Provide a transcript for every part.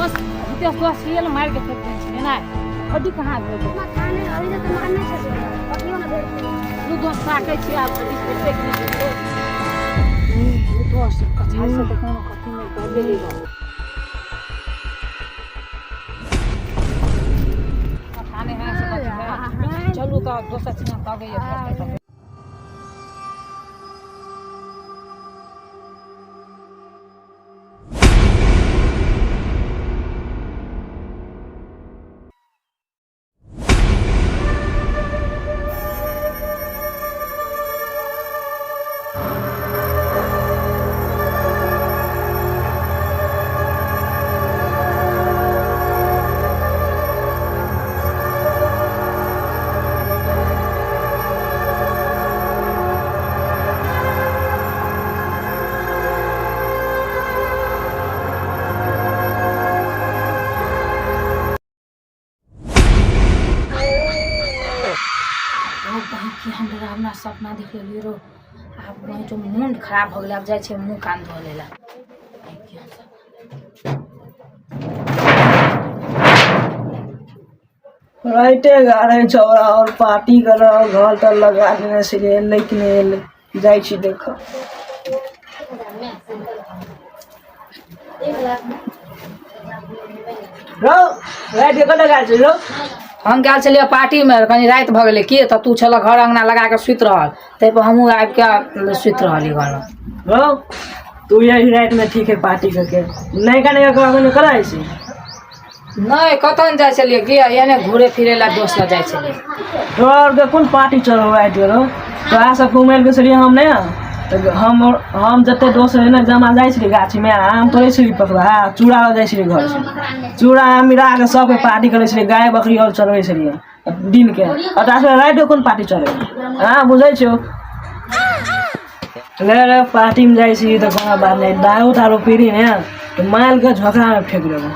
दोस्त हितेश दोस्त छियै ने मारि के फेंक देने छलियै ने हड्डी कहाँ भेल दू दोस्त ताकै छियै आब हड्डी भेटतै कि नहि भेटतै। दू दोस्त कछाइ से तऽ कोनो कथी नहि भऽ गेलै गऽ। पता नहि है से कथी है। चलू तऽ दोसर छिना तगैए भेटतै तऽ। हमरा सपना देख लेलियै रो आब कहीं तो मूड खराब हो गेलै। आब जाइ छै मुँह कान धो लै लए। राइते गाड़े छौड़ा और पार्टी कर घर तर लगा देने छलियै, एलै कि नहि एलै, जाइ छी देखऽ। रौ, राति के कतऽ गेल छली रौ? हम गेल छलियै पार्टीमे, कनि राति भऽ गेलै की तऽ तू छलह घर अङ्गना लगा कऽ सुति रहल, ताहिपर हमहूँ आबि कऽ सुति रहली घरमे। रौ, तू यही रातिमे ठीक है पार्टी करके नयका नयका कहबे करै छी। नहि, कतऽ ने जाइ छलियै की, एने घुरे फिरे लए दोस्त लग जाइ छलियै। तोरा आरके कोन पार्टी चल राति रौ? तोरा सब घुमै लए गेल छलियै, हम नहि। तऽ हम जते दोस्त रहै ने, जमा जाइ छलियै गाछीमे, आम तोड़ै छलियै पकड़ा, चूड़ा लऽ जाइ छलियै घरसँ, चूड़ा आम मिला कऽ सबके पार्टी करै छलियै, गाय बकरी आओर चरबै छलियै दिनके। आओर तोरा सबके रातिके कोन पार्टी चलै? हँ, बुझै छियौ ले रे। पार्टीमे जाइ छी तऽ कोनो बात नहि, दारू तारू पीली ने तऽ मालिके झोकरामे फेंक देबो।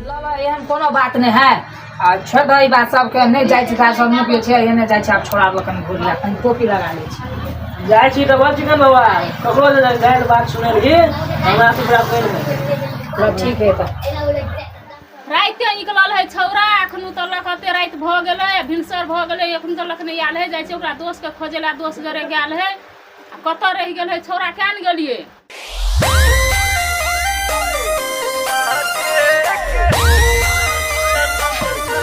ल ल, एहन कोनो बात नहि है, आ छोड़ि दऽ ई बात सबके। नहि जाइ छै, सब नहि पियै छै, एहने जाइ छै। आब छोड़ा लऽ कनि घुरि ला, कनि टोपी लगा लै छी। जाइ छी तऽ बच चिकन बाबा, ककरो जे गारि बात सुनेलही हमरा से बड़ा कोइ नहि। चल, ठीक है तऽ। राइते निकलल है छौड़ा, एखनो तलक कते राति भऽ गेलै, भिनसर भऽ गेलै, एखनो तलक नहि आयल है। जाइ छै ओकरा दोस्तके खोजै लए, दोस्त जरे गेल है। आ कतऽ रहि गेल है छौड़ा? केन गेलियै?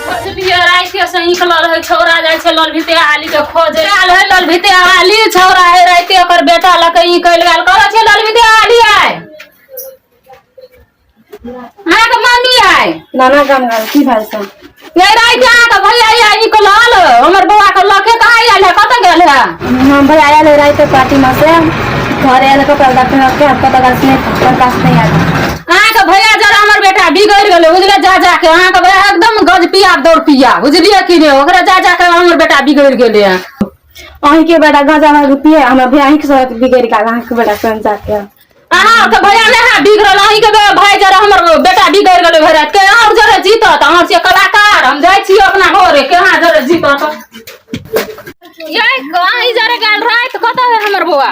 सोचलियै राइते से निकलल है छौड़ा, जाइ छै ललभिते आली के खोजे आयल है। ललभिते आली छौड़ा है, राइते ओकर बेटा लऽ के निकलि गेल। कहै छै ललभिते आली आय, अहाँके मम्मी आय। नाना गाम गेल की भेल से? ये राति अहाँके भैया आय निकलल, हमर बौआ के लके कहाँ आयल है? कतऽ गेल है? हम भैया आयल है राति पार्टी में से, घर आयल, कपड़ा लत्ता पहिर के कतऽ गेल से नहि, प्रकाश नहीं आयल। अहाँके भैया जरा हमर बेटा बिगड़ि गेलै, बुझलियै? जा जा के अहाँके भैया एकदम गज पिया दौड़ पिया, बुझलियै कि नहि? ओकरा जा जा के हमर बेटा बिगड़ि गेलै हँ। अहीं के बेटा गांजा भांग पिए, हमर भैया अहीं के साथ बिगड़ गेल, अहाँ के बेटा संग जाके। अहाँ के भैया नहि है बिगड़ल, अहीं के भाई जरा हमर बेटा बिगड़ गेलै भरि राति के। अहाँ जरा जीतत, अहाँ छियै कलाकार। हम जाइ छी अपना घरे के, अहाँ जरा जीतत। ये कहाँ जरा गेल राति, कतऽ है हमर बौआ?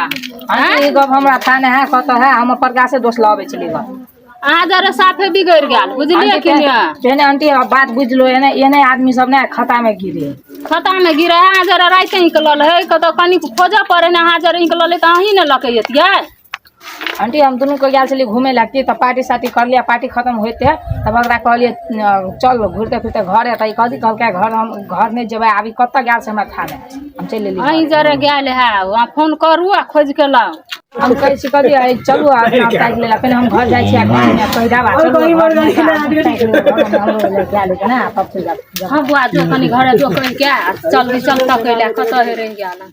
आंटी, ई गप हमरा था नहि है कतऽ है। हम प्रकाशे दोस्त लऽ अबै छलियै गप। अहाँ जरा साफे बिगड़ गेल, बुझलियै कि नहि? तेहने आंटी, अब बात बुझि लो, एने एने आदमी सब ने खाता में गिरे। खाता में गिरे। अहाँ जरा राति निकलल है, कतऽ कनि खोजऽ पड़े ने। अहाँ जरा निकलल है तऽ अहीं ने लऽ के अयतियै। आंटी, हम दुनू के गेल छलियै घूमे लए की तऽ पार्टी सार्टी करलियै। पार्टी खतम होइते तब ओकरा कहलियै, चल घुरते फिरते घरे। तऽ ई कथी कहलकै, घर हम घर नहि जेबै। आब ई कतऽ गेल से हमरा था नहि, हम चलि एलियै। अहीं जरे गेल है, वहाँ फोन करू आ खोजि के लाउ। हम कहै छी कथी, चलू आ अपना ताकि लेला पहिने। हम घर जाइ छी आ घरमे कहि देब आ चलू घरमे ताकि लेबै घरमे, हमरो लए गेल हेतै ने, तब चलि जायब। हँ बौआ, जो कनि घरे जो कहि के आ चल चल तकै लए, कतऽ हे रहि गेल।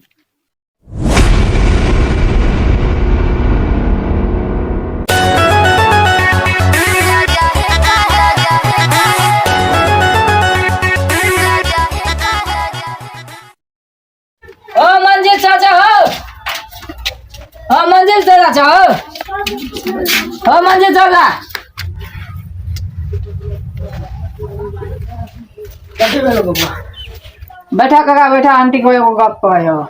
ओ मंजिल चाचा हो, ओ मंजिल चाचा हो, ओ मंजिल चाचा। कथी भेलो बौआ? बैठा काका, बैठा। आंटी को एगो गप कहै हो।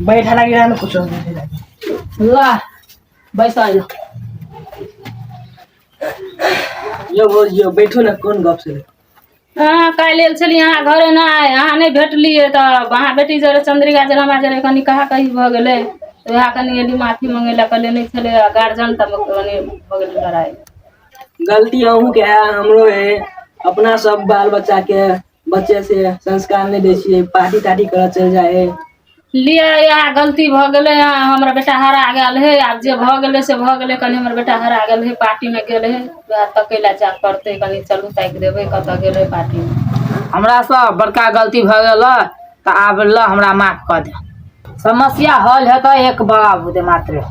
बैठा लागी ने कुछो बैठे लागी। ला। बैसल। यौ भौजी यौ, बैठू ने, कोन गप छलै? हाँ, काल्हि आयल छलियै अहाँ घरे, नहि अहाँ नहि भेटलियै, तऽ अहाँ बेटी जरे चंद्रिका जरे हमरा जरे कनि कहा कही भऽ गेलै, तऽ वएह कनि एली माफी मंगै लए। कहलियै नहि छलै गार्जियन, तऽ कनि भऽ गेलै लड़ाइ। गलती अहूँके है, हमरो है। अपना सब बाल बच्चा के बच्चे से संस्कार नहि दै छियै, पार्टी तार्टी करऽ चलि जाइ है। लिअ, इएह गलती भऽ गेलै। हमरा बेटा हरा गेल है। आब जे भऽ गेलै से भऽ गेलै। कनि हमर बेटा हरा गेल है, पार्टीमे गेल है, वएह तकै लए जाय पड़तै। कनि चलू, ताकि देबै कतऽ गेल है पार्टीमे। हमरा से बड़का गलती भऽ गेल, तऽ आब ल हमरा माफ कऽ दे। समस्या हल हेतै एक बाबा बुझे मात्र।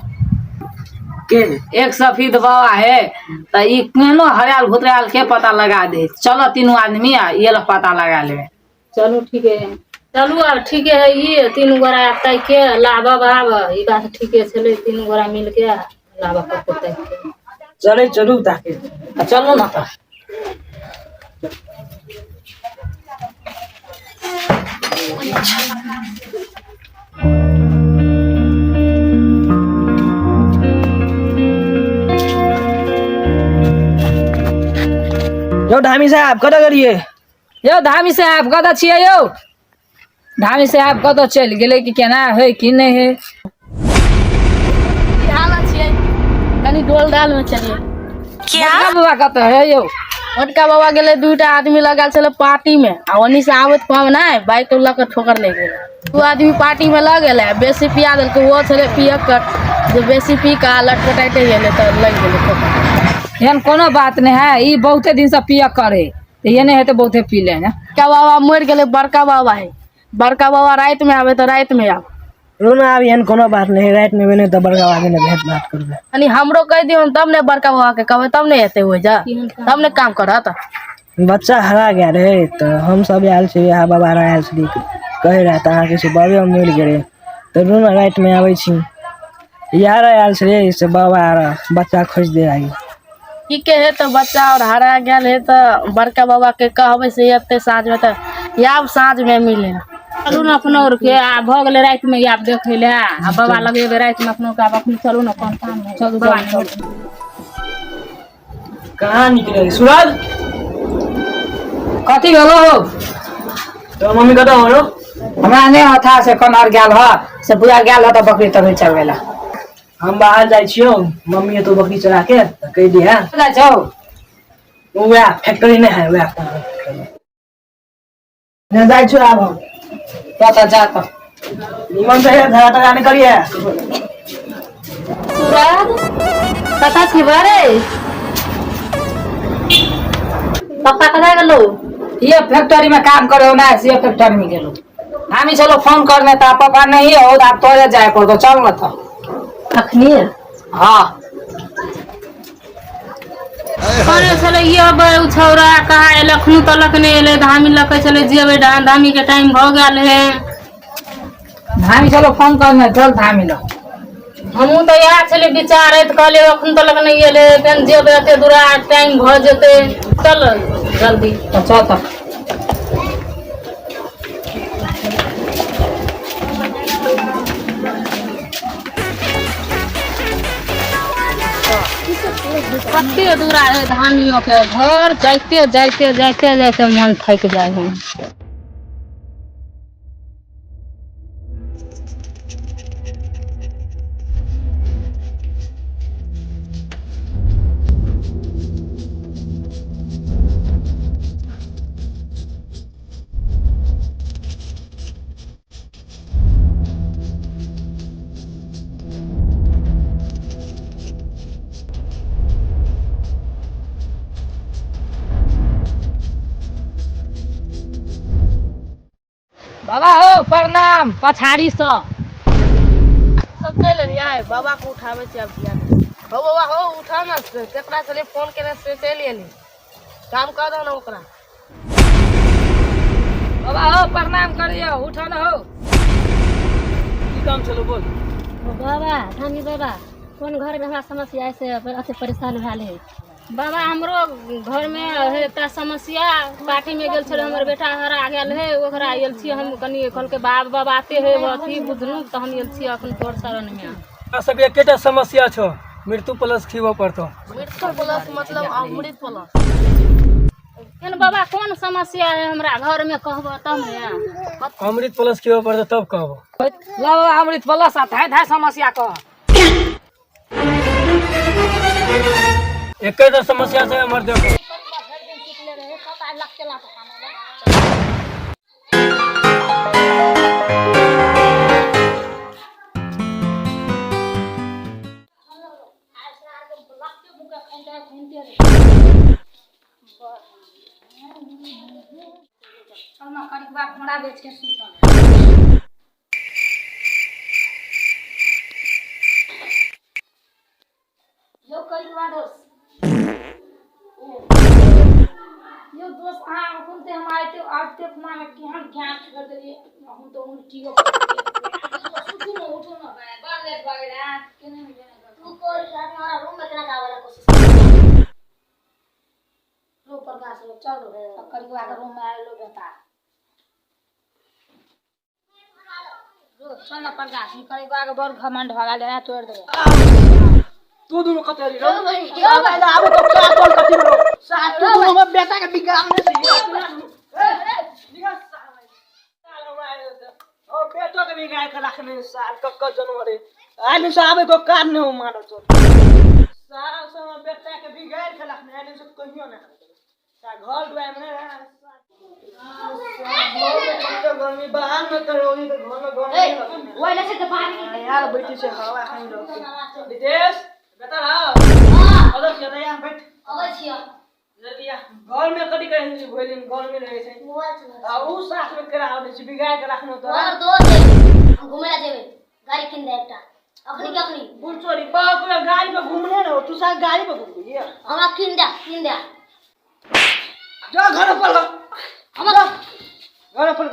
के? एक सफेद बाबा है, तऽ ई केहनो हरायल भुतरायल के पता लगा दे। चलो तीनू आदमी आ ये ल पता लगा लेबै। चलू, ठीके है, चलू आब, ठीके है। ई तीनू गोरा आब ताकि के लाबब। आब ई बात ठीके छलै, तीनू गोरा मिलके लाबब कतौ ताकि के। चलै चलू ताके। तऽ चलू ने तऽ। यौ धामी साहब, कतऽ गेलियै? यौ धामी साहब, कतऽ छियै यौ? धामी साहब कतऽ चलि गेलै कि केना है कि नहि है? छियै कनि डोल डाल में चलिए। क्या बाबा कतऽ है यौ? मोटका बाबा गेलै, दूटा आदमी लगल छलै पार्टी में, आ ओन्नी से आबैत पाव नहि बाइक लऽ कऽ ठोकर लागि गेलै। दू आदमी पार्टी में लऽ गेलै, बेसी पिया देलकै। ओहो छलै पियक्कर जे बेसी पी कऽ लटपटाइते गेलै तऽ लागि गेलै ठोकर। एहन कोनो बात नहि है। ई बहुते दिन से पिय करे तऽ ये नहि हेतै, बहुते पी ले ने। बड़का बाबा मरि गेलै, बड़का बाबा है। बड़का बाबा रातिमे आबै तऽ रातिमे आब। रोना, आब एहन कोनो बात नहि। रातिमे एबै नहि तऽ बड़का बाबा ने भेंट बात करबै। कनि हमरो कहि दियौ तब ने, बड़का बाबा के कहबै तब ने एतै ओहि जा, तब ने काम करत। बच्चा हरा गेल रहै तऽ हम सब आयल छी। यहाँ बाबा आयल छली, कहै रहए तऽ अहाँके से बाबे मरि गेलै, तऽ रोना रातिमे आबै छी। यार आयल छलै से बाबा आर बच्चा खोजि दे आइ। ठीके है, तऽ बच्चा और हरा गेल है तऽ बड़का बाबा के कहबै से एतै साँझमे, तऽ आब साँझमे मिले। चलू ने अपनो आरके, आब भऽ गेलै रातिमे आब देखै लए आ बाबा लगेबै रातिमे अपनो के। आब अखन चलू ने, कोन काम है? चलू। बाबा चलू। ने कहाँ निकले सूरज? कथी भेलो हो? तो मम्मी कतऽ हो रो? हमरा नहि हथा से कन्हर गेल ह से बुझा गेल ह तऽ बकरी तकरी चरबै ला। हम बाहर जाइ छियौ, मम्मी एतौ बकरी चरा के तऽ कहि दिहे। जाइ छौ? वएह फैक्ट्री नहि है, वएह नहि जाइ छियौ आब हम। तऽ जा तऽ। निमन से झगड़ा तगड़ा नहि करिए। सूरज, कतऽ छी बरे? पप्पा कतऽ गेलो? ये फैक्ट्री में काम करे हो ना, से फैक्ट्री में गेलो। हम चलो फोन करने तऽ पापा नहीं हो, आब तोरे जाए पड़तो। चल न तऽ। अखनी? हाँ। कहने छलै अबै उ छौड़ा, कहाँ एलै? अखनो तलक नहि एलै। धामी लऽ के छलै जेबै, धामी के टाइम भऽ गेल है। धामी चलो फोन करने, चल धामी लो। हमहूँ तऽ इएह छलै विचारैत, कहलियै अखन तलक नहि एलै, फेर जेबै एते दूरा, टाइम भऽ जेतै। चल जल्दी। तऽ चल तऽ। कते दूरा है धामियो के घर, जाइते जाइते जाइते जाइते मन थकि जाइ है। बाबा हो, प्रणाम पछाड़ी से। सब चलि एलियै, बाबा के उठाबै छी आब। ध्यान हो बाबा, हो उठा ना। केकरा छलियै फोन केने से चलि एली, काम कर दो ना ओकरा। बाबा हो, प्रणाम करियो, उठो न हो। की काम छलो, बोल। बाबा, धामी बाबा, कोन घर में हमरा समस्या से अथी परेशान भेल है? बाबा, हमरो घरमे है एकटा समस्या। पार्टीमे गेल छलै, हमर बेटा हरा गेल है। ओकरा आयल छियै हम कनि, कहलकै बाप बाबा आते है अथी बुझलहुँ, तऽ हम आयल छियै अखन तोर शरणमे। हमरा सबके एकेटा समस्या छौ। मृत्यु प्लस खिबऽ पड़तौ। मृत्यु प्लस मतलब अमृत प्लस। एहन बाबा कोन समस्या है हमरा घर में कहबो तब ने। अमृत प्लस खिबऽ पड़तौ तब कहबो। ल बाबा अमृत प्लस आ धाय धाय समस्या कह। एकेटा समस्या छै हमर देखो। घोड़ा बेच के सुतल। यो करिकबा दोस्त, यो दोस्त अहाँ अखन हम आइते आइते माने केहन गैस कर देलियै, हम तो उल्टियो उठू न उठू न भाई, बड़ लेट भऽ गेलै। अहाँ केने ने केने तू कोई हमारा रूम में केना आवे ला कोशिश लो प्रकाश लो चल रो करिकबा के रूम में आयल लो बेटा रो चल न प्रकाश ई करिकबा के बड़ घमंड भऽ गेल है, तोड़ि देबै। तू दुनू कतऽ रही रौ? आबो तो का कॉल कथी बरो? साथ तू दुनू हमर बेटा के बिगाड़ने छी। निकाल साल हमरा ओ बेटो के बिगाड़ के राखने साल कक्क जनवरी। आइ से आबे को कार नहीं हो मारो तो। साल से हमर बेटा के बिगाड़ के राखने आइ से कहियो ना। सा घर दुआर में तो गर्मी बाहर में करो तो घर में गर्मी। ओइ ले से पानी यार बैठी से हवा खाइ रहो। रितेश बेटा रहो। अदर के यहाँ बैठ। अबै छियो जल्दी आ। घर में कथी करै छी भोलिन घर में रहै छै। मोबाइल चला आ उ साथ में केरा आबै छै बिगाड़ के राखनो तो। हमर दोस्त है, हम घुमै ला जेबै, गाड़ी किन दे एकटा अखनी के अखनी। बुढ़ चोरी बाप रे गाड़ी पे घुमने न हो तू साथ गाड़ी पे घुमबी। हमरा किन दे किन दे। जा घर पर ल। हमरा घर पर ल।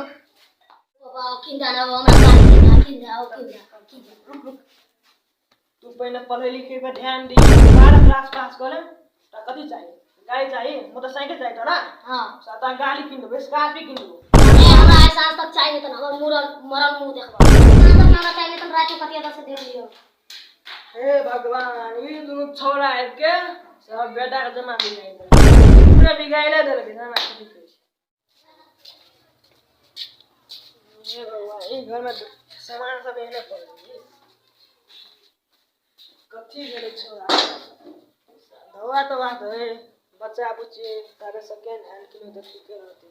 बाबा किन दे ना हमरा गाड़ी किन दे किन दे ओ किन दे किन दे। रुक रुक तू पहिने पढ़ै लिखै पर ध्यान दी। 12 क्लास पास करे त कथी चाहिए? गाड़ी चाहिए, मोटरसाइकिल चाहिए तोरा? हां। साता गाड़ी किन देबो, स्कॉर्पियो किन देबो। ए हमरा आइ साँझ तक चाहिए त हमर मुरल मरल मुंह देखबो। साँझ तक हमरा चाहिए त राति कतिया दस देख लियो। हे भगवान ई दुनू छौड़ा आबि के सब बेटा के जमा बिगाड़ि देलकै, पूरा बिगाड़िले देलकै। हमरा की कहै छै हे भगवान ई घर में सामान सब एहने पड़ल छै। कथी भेलै छौड़ा धोआ तोआ धोए बच्चा बुच्ची तारे सेकेंड हैंड किनो तऽ ठीके रहतै।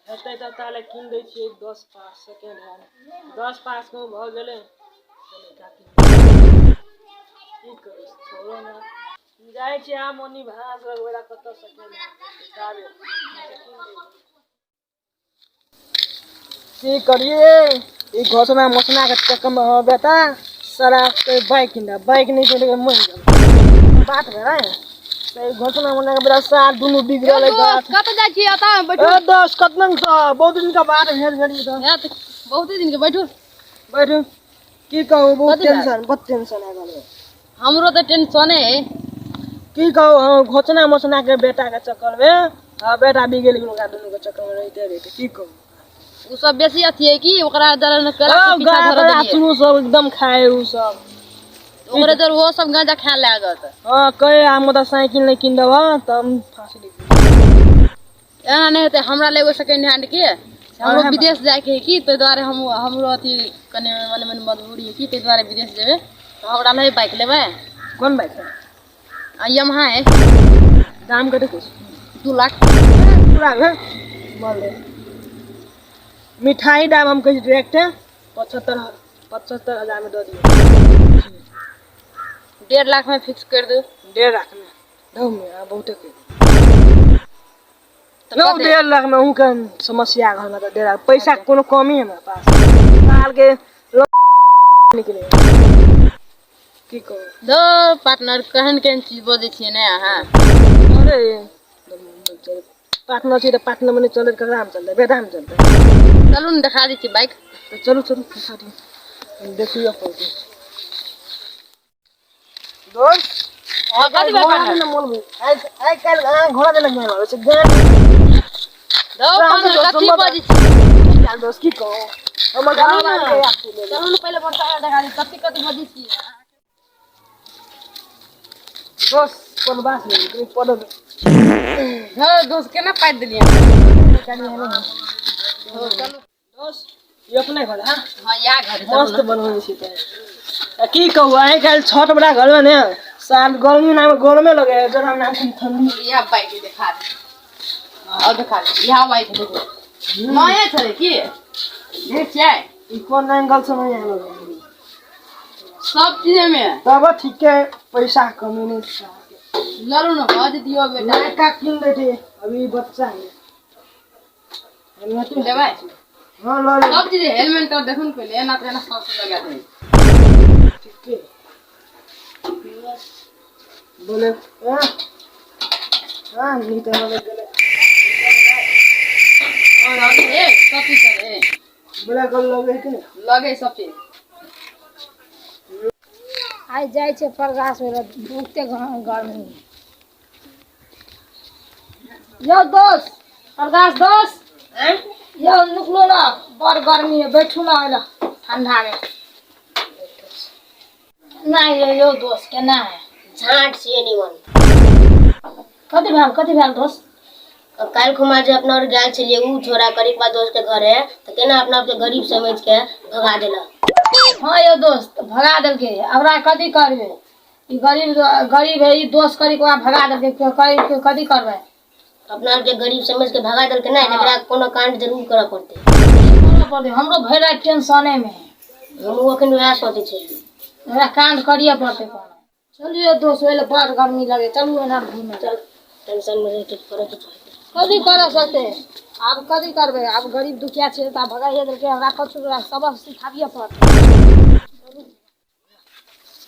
हेतै तऽ ताले कीन दै छियै 10 पास सेकेंड हैंड। 10 पास कहूँ भऽ गेलै की करू छोड़ो ना। जाइ छियै आब ओनी भाँस लगबै ला कतऽ सेकेंड हैंड की करिए ई घोषणा मोसना के चक्कर में हो बेटा सारा कोई बाइक किन दे, बाइक नहीं किन के मर गेल बात भेलै। तो ई घोषणा मोसना के बेटा साल दुनू बिगड़ल है। दोस्त कतऽ जाइ छी? एतऽ बैठू। ए दोस्त कतना त बहुत दिन के बाद भेल भेल त। ए त बहुत दिन के बैठू। बैठू की कहू बहुत कथी बात? टेंशन बहुत टेंशन आ गेल। हमरो त टेंशने है। की कहू हम घोषणा मोसना के बेटा के चक्कर में आ बेटा बिगड़ गेल ओकरा दुनू के चक्कर में रहिते रहिते की कहू। उ सब बेसी अथी है कि ओकरा दर न केला के पीछा गाय धर बड़ा देलियै। सुनू सब एकदम खाए उ सब। ओकरे दर वो सब गांजा खाए लागत। हां कहे आ मोटरसाइकिल नहीं किन देबा त हम फांसी दे देब। एना नहीं हेतै हमरा लेगो सेकेंड हैंड के हमरो विदेश जाय के है कि ताहि दुआरे हम हमरो अथी कने मने मने मजबूरी है कि ताहि दुआरे विदेश जेबै त हमरा नहीं बाइक लेबै। कोन बाइक है? आ यमहा है। दाम कते छै? 2 लाख। पूरा है बोल दे। मिठाई दाम हम कहै छी डायरेक्ट 75,000 में दऽ दियौ। 1.5 लाख में फिक्स कर दू। 1.5 लाख में दऊ में आ बहुते के। तऽ नौ कते? 1.5 लाख में अहूँ के समस्या घर में तऽ 1.5 लाख पैसा कोनो कमी है हमरा पास। साल के निकले की कहू। दो पार्टनर केहन केहन चीज बजै छियै ने अहाँ? अरे पार्टनर छी तऽ पार्टनर में नहि चलतै ककरा में चलतै? बेटा में चलतै। चलू ने देखा दै छी बाइक। तऽ चलू चलू देखा दियौ देखियौ पड़तै। दोस्त कथी बात घोड़ा है? देने मोल में। आइ काल्हि अहाँ घोड़ा देने ज्ञान आबै छै, ज्ञान। कथी बजै छी दोस्त की कहू हमर गाँव चलू ने पहिले मोटरसाइकिल देखा दी कथी कथी बजै छी। दोस्त कोन बात नहीं कहीं पढ़ो। हँ दोस्त केना पाइ देलियै? दोस्त ये अपने घर है? हाँ इएह घर है। मस्त बनबै छी तऽ की कहू आइ काल्हि छठ बड़ा घरमे ने साल गर्मी नाम गरमे लगे है जरा नाम ठंडी। इएह बाइक देखा दे और देखा दे इएह बाइक देखो नया छलै की देख छियै। ई कोन एंगल से नहीं आयल सब चीज में तब ठीक है पैसा कमेने लड़ू न भऽ जतियो बेटा। नयका किन देते अभी बच्चा है हेलमेट लेबै? हाँ ल ले। सब चीज हेलमेट और देखू ने पहिले एना तऽ एना सब चीज लगा दे। ठीक है बोले हाँ हाँ नहीं तो हमें गले ए सब चीज चले बोले गल लगे के लगे सब चीज। आइ जाइ छै प्रकाश भेल बहुते गर्मी। यौ दोस्त प्रकाश दोस्त यौ निकलो ना बड़ गर्मी है बैठू ना ओइला ठंडा में। नहीं यौ दोस्त केना है? झाँट छियै निमन। कथी भेल दोस्त? काल्हि खुमा जे अपना और गेल छलियै उ छोरा करीबा दोस्त के घरे तऽ केना अपना के गरीब समझ के भगा देलक। हाँ यौ दोस्त भगा देलकै। ओकरा कथी करबै? ई गरीब गरीब है ई दोस्त करी के ओकरा भगा देलकै। कथी करबै? अपना के गरीब समझ के भगा देलकै ने एकरा कोनो कांड जरूर करऽ पड़तै। करऽ पड़तै। हमरो भरि राति टेंशने में है। हमहूँ अखन वएह सोचै छलियै। ओकरा कांड करिए पड़तै कोनो। चलियो दोस्त ओहि बड़ गर्मी लगे चलू एना घूमे। चल टेंशन में रह के करऽ के चाही। कथी करऽ सकते आब कथी करबै? आब गरीब दुखिया छै तऽ भगाइए देलकै। हमरा कछु सबक सिखाबिए पड़तै।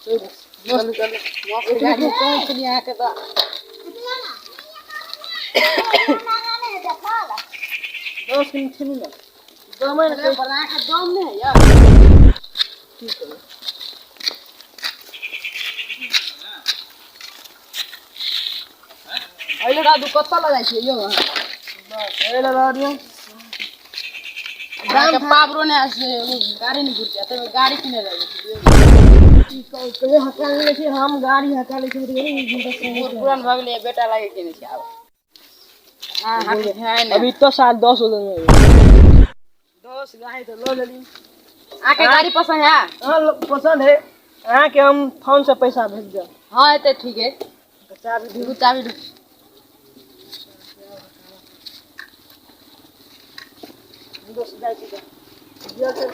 चलू चलू मस्त गाड़ी कहै छलियै अहाँके तऽ दोस्त कनी छीनू ना दमे ने पर अहाँके दम नहि है यौ। अइले दादू कतऽ लऽ जाइ छियै यौ अहाँ? ए ल दियौ। अहाँके पावरो नहि छै गाड़ी नहि घुरतै ताहिमे गाड़ी किने लऽ जाइ छियै। की कहू कहियो हका लै छी हम गाड़ी हका लै छी। बूढ़ पुरान भऽ गेलियै बेटा लागे केने छी आब। हाँ हाँ है ने। अभी तो साल 10 हो गए दोस्त गाड़ी तो लो लेली। अहाँके गाड़ी पसंद है? हाँ पसंद है। अहाँके हम फोन से पैसा भेज देब। हाँ एते ठीक है। चाबी दियौ। चाबी दू। दोस्त जाइ छी तऽ दियौ तऽ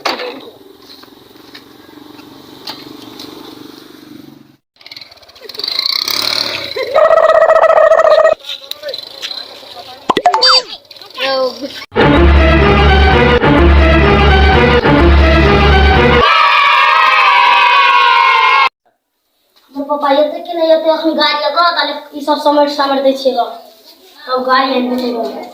हमर पापा एते कि नहि एते अखनी गाड़ी लऽ कऽ ताले ई सब समेट समेट दै छियै गऽ तब गाड़ी आनि कऽ चलि गेलै।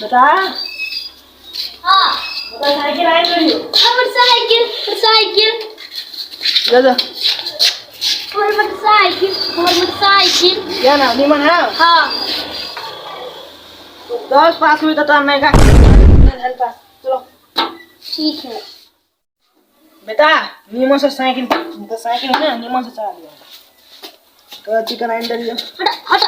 बेटा हाँ बेटा साइकिल आनि लेलियौ। हमर साइकिल साइकिल ले जा। हमर मोटरसाइकिल हमर मोटरसाइकिल। क्या ना निमन है? हाँ 10 पास हुई तो तोरा नयका पास। चलो ठीक है। बेटा नीमन से साइकिल तो साइकिल है ना नीमन से चला लियो। तो चिकन आनि देलियौ। हट हट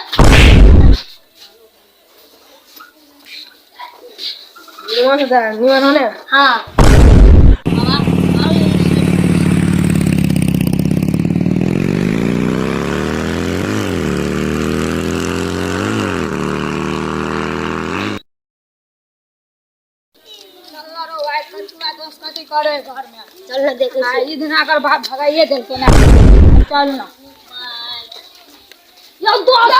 नीमन से चला नीमन हो ने? हाँ कथी करे घर में? चल ना देखै आ छी। ई दिना एकर बाप भगाइए देलकै ना। चल ना यौ दोस्त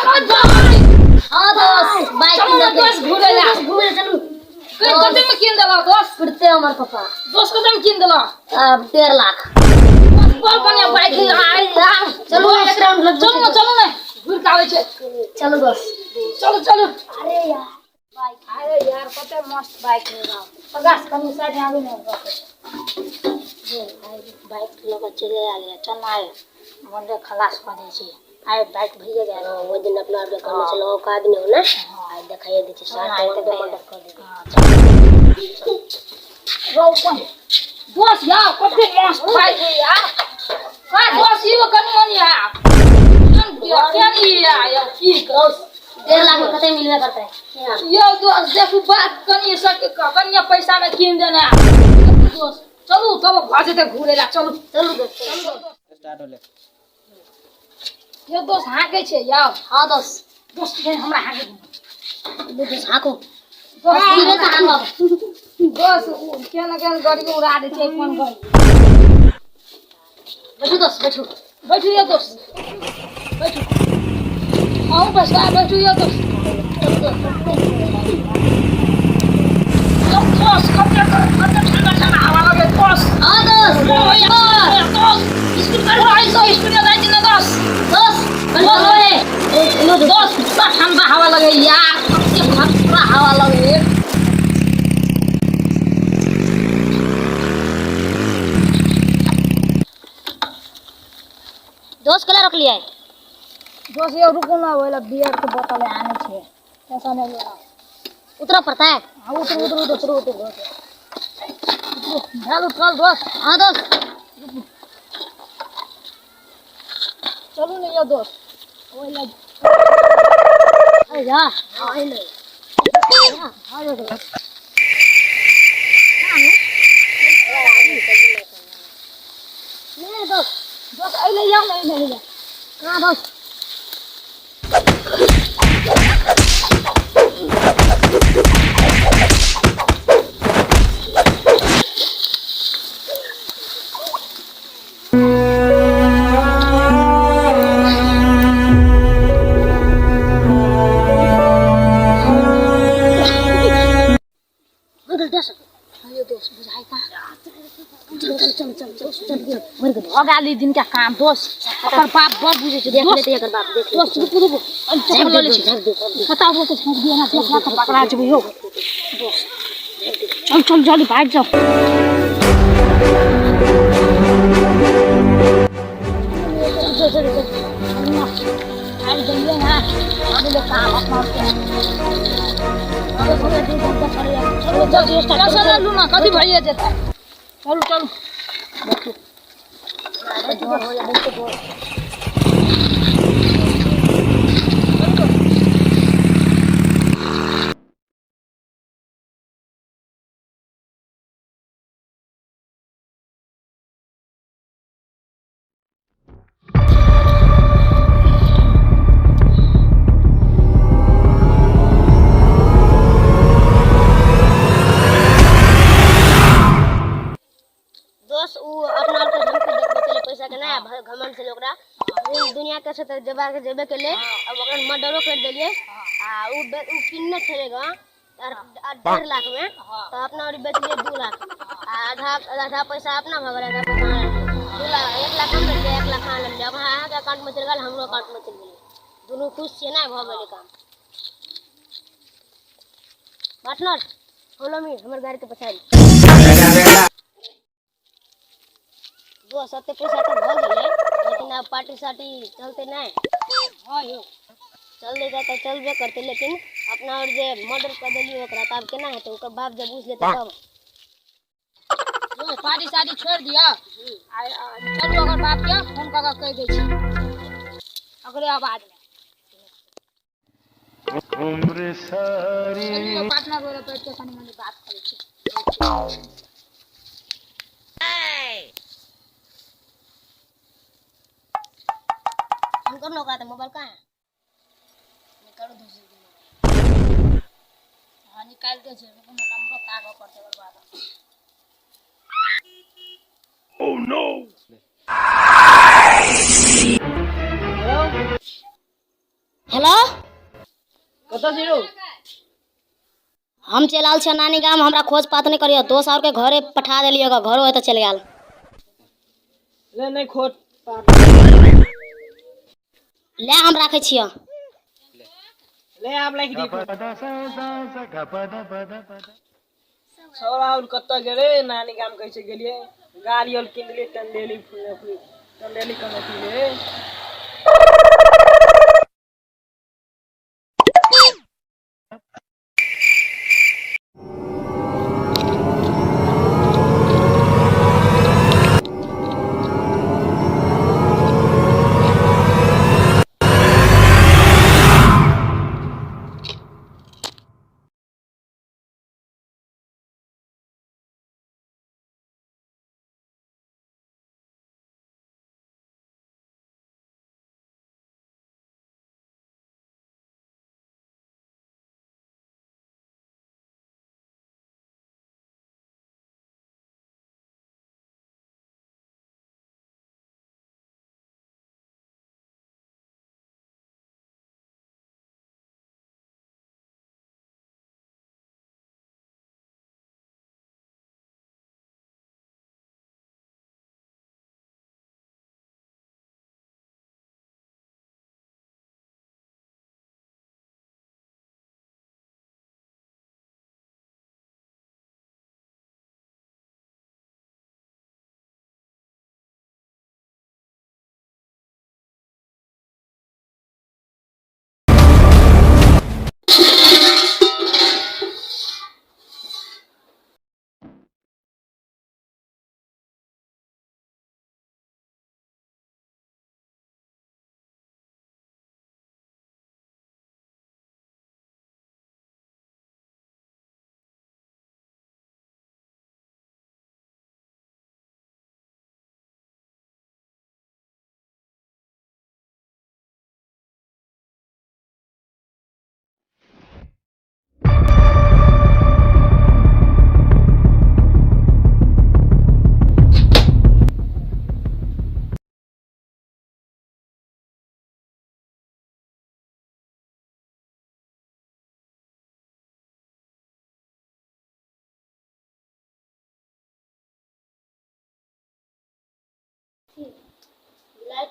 हाँ दोस्त बाइक चलू ना दोस्त घूरे ला। घूमे चलू। कते में कीन देलक दोस्त? फिरते हमर पापा। दोस्त कते में कीन देलक? 1.5 लाख। बड़ बढ़िया बाइक है। चलू एक राउंड लग चलू ना चलू ना घूर के आबै छै। चलू दोस्त चलू चलू। अरे यार अरे यार कते मस्त बाइक है बाप। प्रकाश कनी साइड में आबू ने। बाइक लऽ कऽ चलि आयल यऽ, चल आए मोनरे खलास कऽ दै छै। आइ बाइक भइए गेल। ओहि दिन अपना आरके कहने छलहुँ औकात नहि हो ने, आइ देखाइए दै छै। सात आइ मर्डर कऽ देबै। रौ कोन दोस यार, कते मस्त बाइक है यार। का दोस यो कनी मनी यार, केन ई यार, की करू? 1.5 लाख में कते मिलबे करतै? यौ दोस्त देखू, बात कनी सक कनिया पैसा में कीन देने दोस्त। चलू तब भऽ जेतै घूरे ला, चलू। चलू दोस्त, चलू। स्टार्ट होले। यौ दोस्त, हाँकै छै यौ। हाँ दोस्त। दोस्त, हमरा हाँकै दे। दोस्त, हाँकू। दोस्त, धीरे से हाँकब। दोस्त, केना केना गाड़ी के उड़ा दै छै कोन गाड़ी। बैठू दोस्त, बैठू। बैठू यौ दोस्त, बैठू। अहूँ बैसवा, बैठू यौ दोस्त। यौ दोस्त, कते कते ठंडा ठंडा हवा लगे दोस्त। हाँ दोस्त। दोस्त, स्पीड करू, ऐसा स्पीड में जाइ छी ने दोस्त। दोस्त, कंट्रोल होए। दोस्त, पूरा ठंडा हवा लगे यार, कते पूरा हवा लगे। दोस्त, केला रखलियै? दोस्त यौ, रुकू ना, ओहि बियर के बोतल आनै छै, पैसा नहि लेना। उतरऽ पड़तै? हाँ, उतरू उतरू उतरू उतरू उतरू भेल उतरल दोस्त। हाँ दोस्त। चलू ने यौ दोस्त, ओहि लए। अरे जा, हाँ, अइलै। हाँ यौ दोस्त। नहीं दोस्त। दोस्त, अइले यौ ने, अइले अइले। कहाँ दोस्त? हाँ दोस्त, बुझाइ कहाँ? चल चल चल चल चल चल चल, भऽ गेल ई दिन के काम दोस्त। ओकर बाप बड़ बुझै छै। देख दोस्त। लेते एकर बाप, देख। दोस्त, रुकू रुकू, चप्पल लऽ लै छी। झाँक दे। पता हो तऽ झाँक दिअ ना, देखला तऽ पकड़ा जेबै यौ दोस्त। चल चल, जल्दी भागि जाओ। चल चल चल चल, आबि गेलियै ना। आबि ले काम अपना आरके। चलू जल्दी, स्टार्ट चल चलू ना, कथी भइए जेतै। चलू चलू, बैठू। दोस्त, उ अपना आरके धमकी देखबै छलै पैसा के नहि घमंड छलै ओकरा। उ दुनिया के छै तऽ जेबा के जेबे केलै। अब ओकरा मर्डरो कर देलियै आ उ किनने छलै गाँ आर 1.5 लाख में, तऽ अपना और बेचलियै 2 लाख आ आधा आधा पैसा अपना भऽ गेलै, आधा पैसा अहाँ लेलियै। 2 लाख, 1 लाख हम लेलियै, 1 लाख अहाँ लेलियै। अब अहाँके अकाउंट में चलि गेल, हमरो अकाउंट में चलि गेलै। दुनू खुश छियै ने? भऽ गेलै काम। पार्टनर, फॉलो मी, हमर गाड़ी के पछाड़ी। दोस्त, एते पैसा तऽ भऽ गेलै, लेकिन आब पार्टी सार्टी चलतै नहि? हाँ यौ। चलतै तऽ चलबे करतै, लेकिन अपना आओर जे मर्डर कऽ देलियै ओकरा, तऽ आब केना हेतै? ओकर बाप जे बुझि लेतै तब? यौ, पार्टी सार्टी छोड़ि दिअ आ आ चलू, ओकर बापके फोन कऽ कऽ कहि दै छी ओकरे आवाजमे। चलियौ पार्टनर, गोरे बैठ के कनी मनी बात करै छी। फोन करू ने ओकरा। तऽ मोबाइल कहाँ है? निकालू दोसर के मोबाइल। हाँ, निकालि दै छै। रुकू ने, नंबरो ताकऽ पड़तै ओकर बाद। हेलो। हेलो। कतऽ छी रौ? हम चलि आयल छियै नानी गाम। हमरा खोज पात नहि करियौ दोस्त। आरके घरे पठा देलियै, घरो एतऽ चलि गेल। ले, नहि खोज पात। ले, हम राखै छियै। ले आब लाइक दी छौड़ा और कतऽ गेलै नानी गाम कहै छै गेलियै गाड़ी और कीन देलियै टंडेली टंडेली कमेटी रे।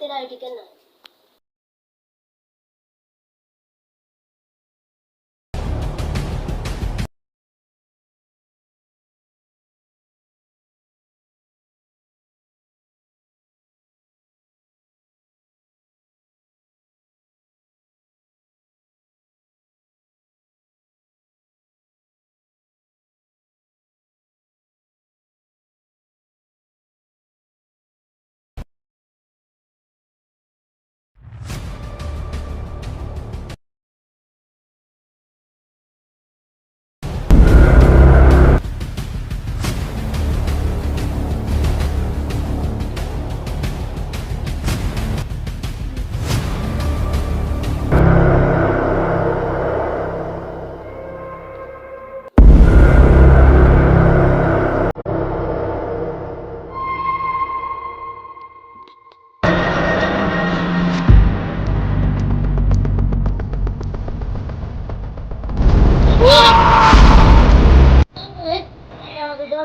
तेरा आईडी केना?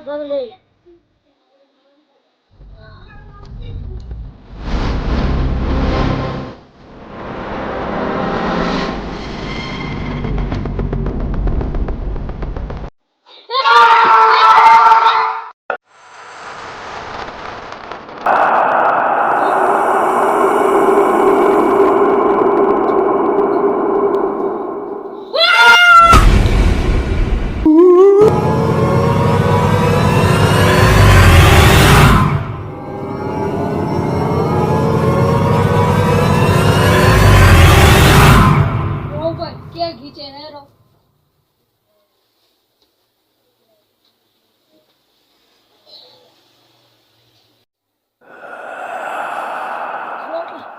भऽ गेलै। के घीचे है रो?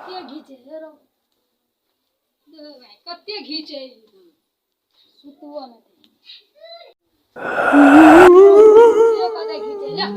के घीचे है रो? कते घीचे, सुतबो नहीं। कते घीचे ले।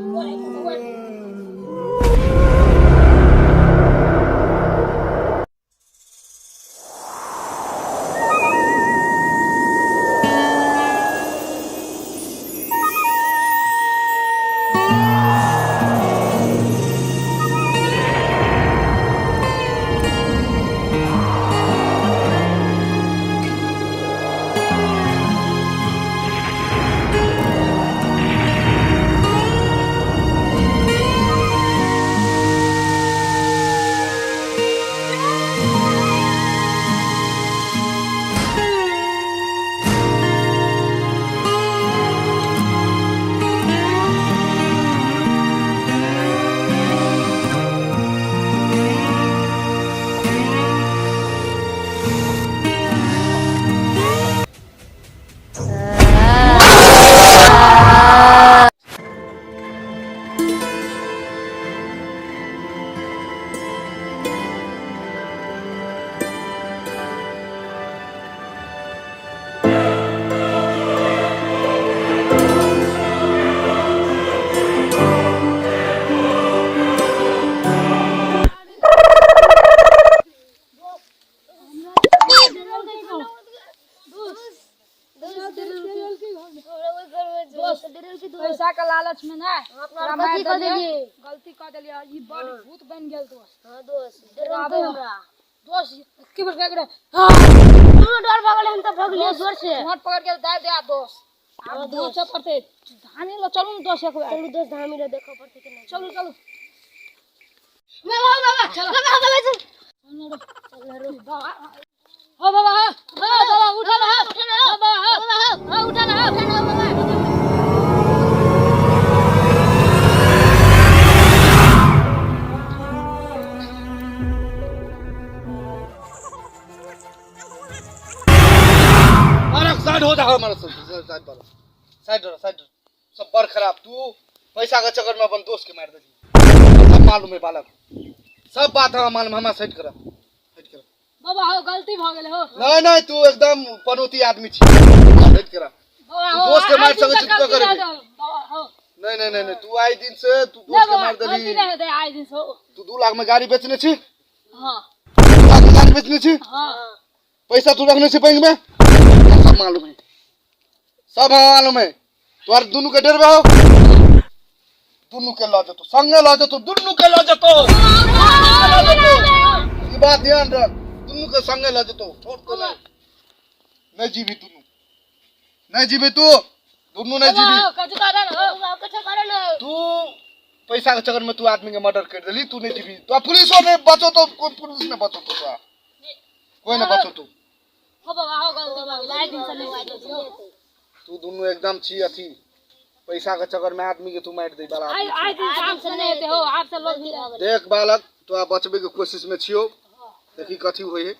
लालच में ना अपना गलती कर देलिए। गलती कर देलिए। ई बड़ भूत बन गेल दोस्त। हाँ दोस्त, डराबे हमरा। दोस्त की बेर करे हमरा डर भगल, हम तो भगलिए जोर से। मोट पकड़ के दे दे दोस्त। आब दोस्त पड़ते धानी लो चलू न दोस्त एक बेर। चलू दोस्त, धामी लो देखो पड़ते कि नहीं। चलू चलू। बाबा बाबा बाबा बाबा चल। हो बाबा हो बाबा उठा ना हो बाबा हो उठा ना उठा ना बाबा। अरे साइड हो जा, हमारा साइड पर साइड रह, साइड सब बड़ खराब। तू पैसा के चक्कर में अपन दोस्त के मार देली, सब मालूम है बालक, सब बात हमरा मालूम। हमरा साइड कर, साइड कर बाबा हो गलती भ गेल हो। नहीं नहीं, तू एकदम पनौती आदमी छी, साइड कर। बाबा तू हो दोस्त के मार सकै छी, तू करे। बाबा हो। नहीं नहीं नहीं नहीं, तू आई दिन से तू दोस्त के मार देली। गलती नहीं हेतै आई दिन से। तू 2 लाख में गाड़ी बेचने छी। हां 2 लाख में गाड़ी बेचने छी। हां पैसा तू रखने छी बैंक में, सब मालूम है, सब मालूम है। तोहर दुनू के डरबे हो, दुनू के ल जतो, संगे ल जतो, दुनू के ल जतो, ई बात ध्यान रख, दुनू के संगे ल जतो, छोड़ के नहीं। नहीं जीबी दुनू, नहीं जीबी तू, दुनू नहीं जीबी। कछु करे न हो। बाबा कछु करे न। तू पैसा के चक्कर में तू आदमी के मर्डर कर देली, तू नहीं जीबी। तो पुलिसो ने बचो तो कोई पुलिस ने बचो तो कोई ने बचो तू। हो बाबा हो गलती भ गेल, आई दिन से नहीं हेतै। तू दुनू एकदम छी अथी, पैसा के चक्कर में आदमी के तू मार दे बाला। आई आई दिन से आपसे नहीं हेतै हो, आपसे लोग भी देख बालक, तो बचबे के कोशिश में छियो, देखी कथी होय है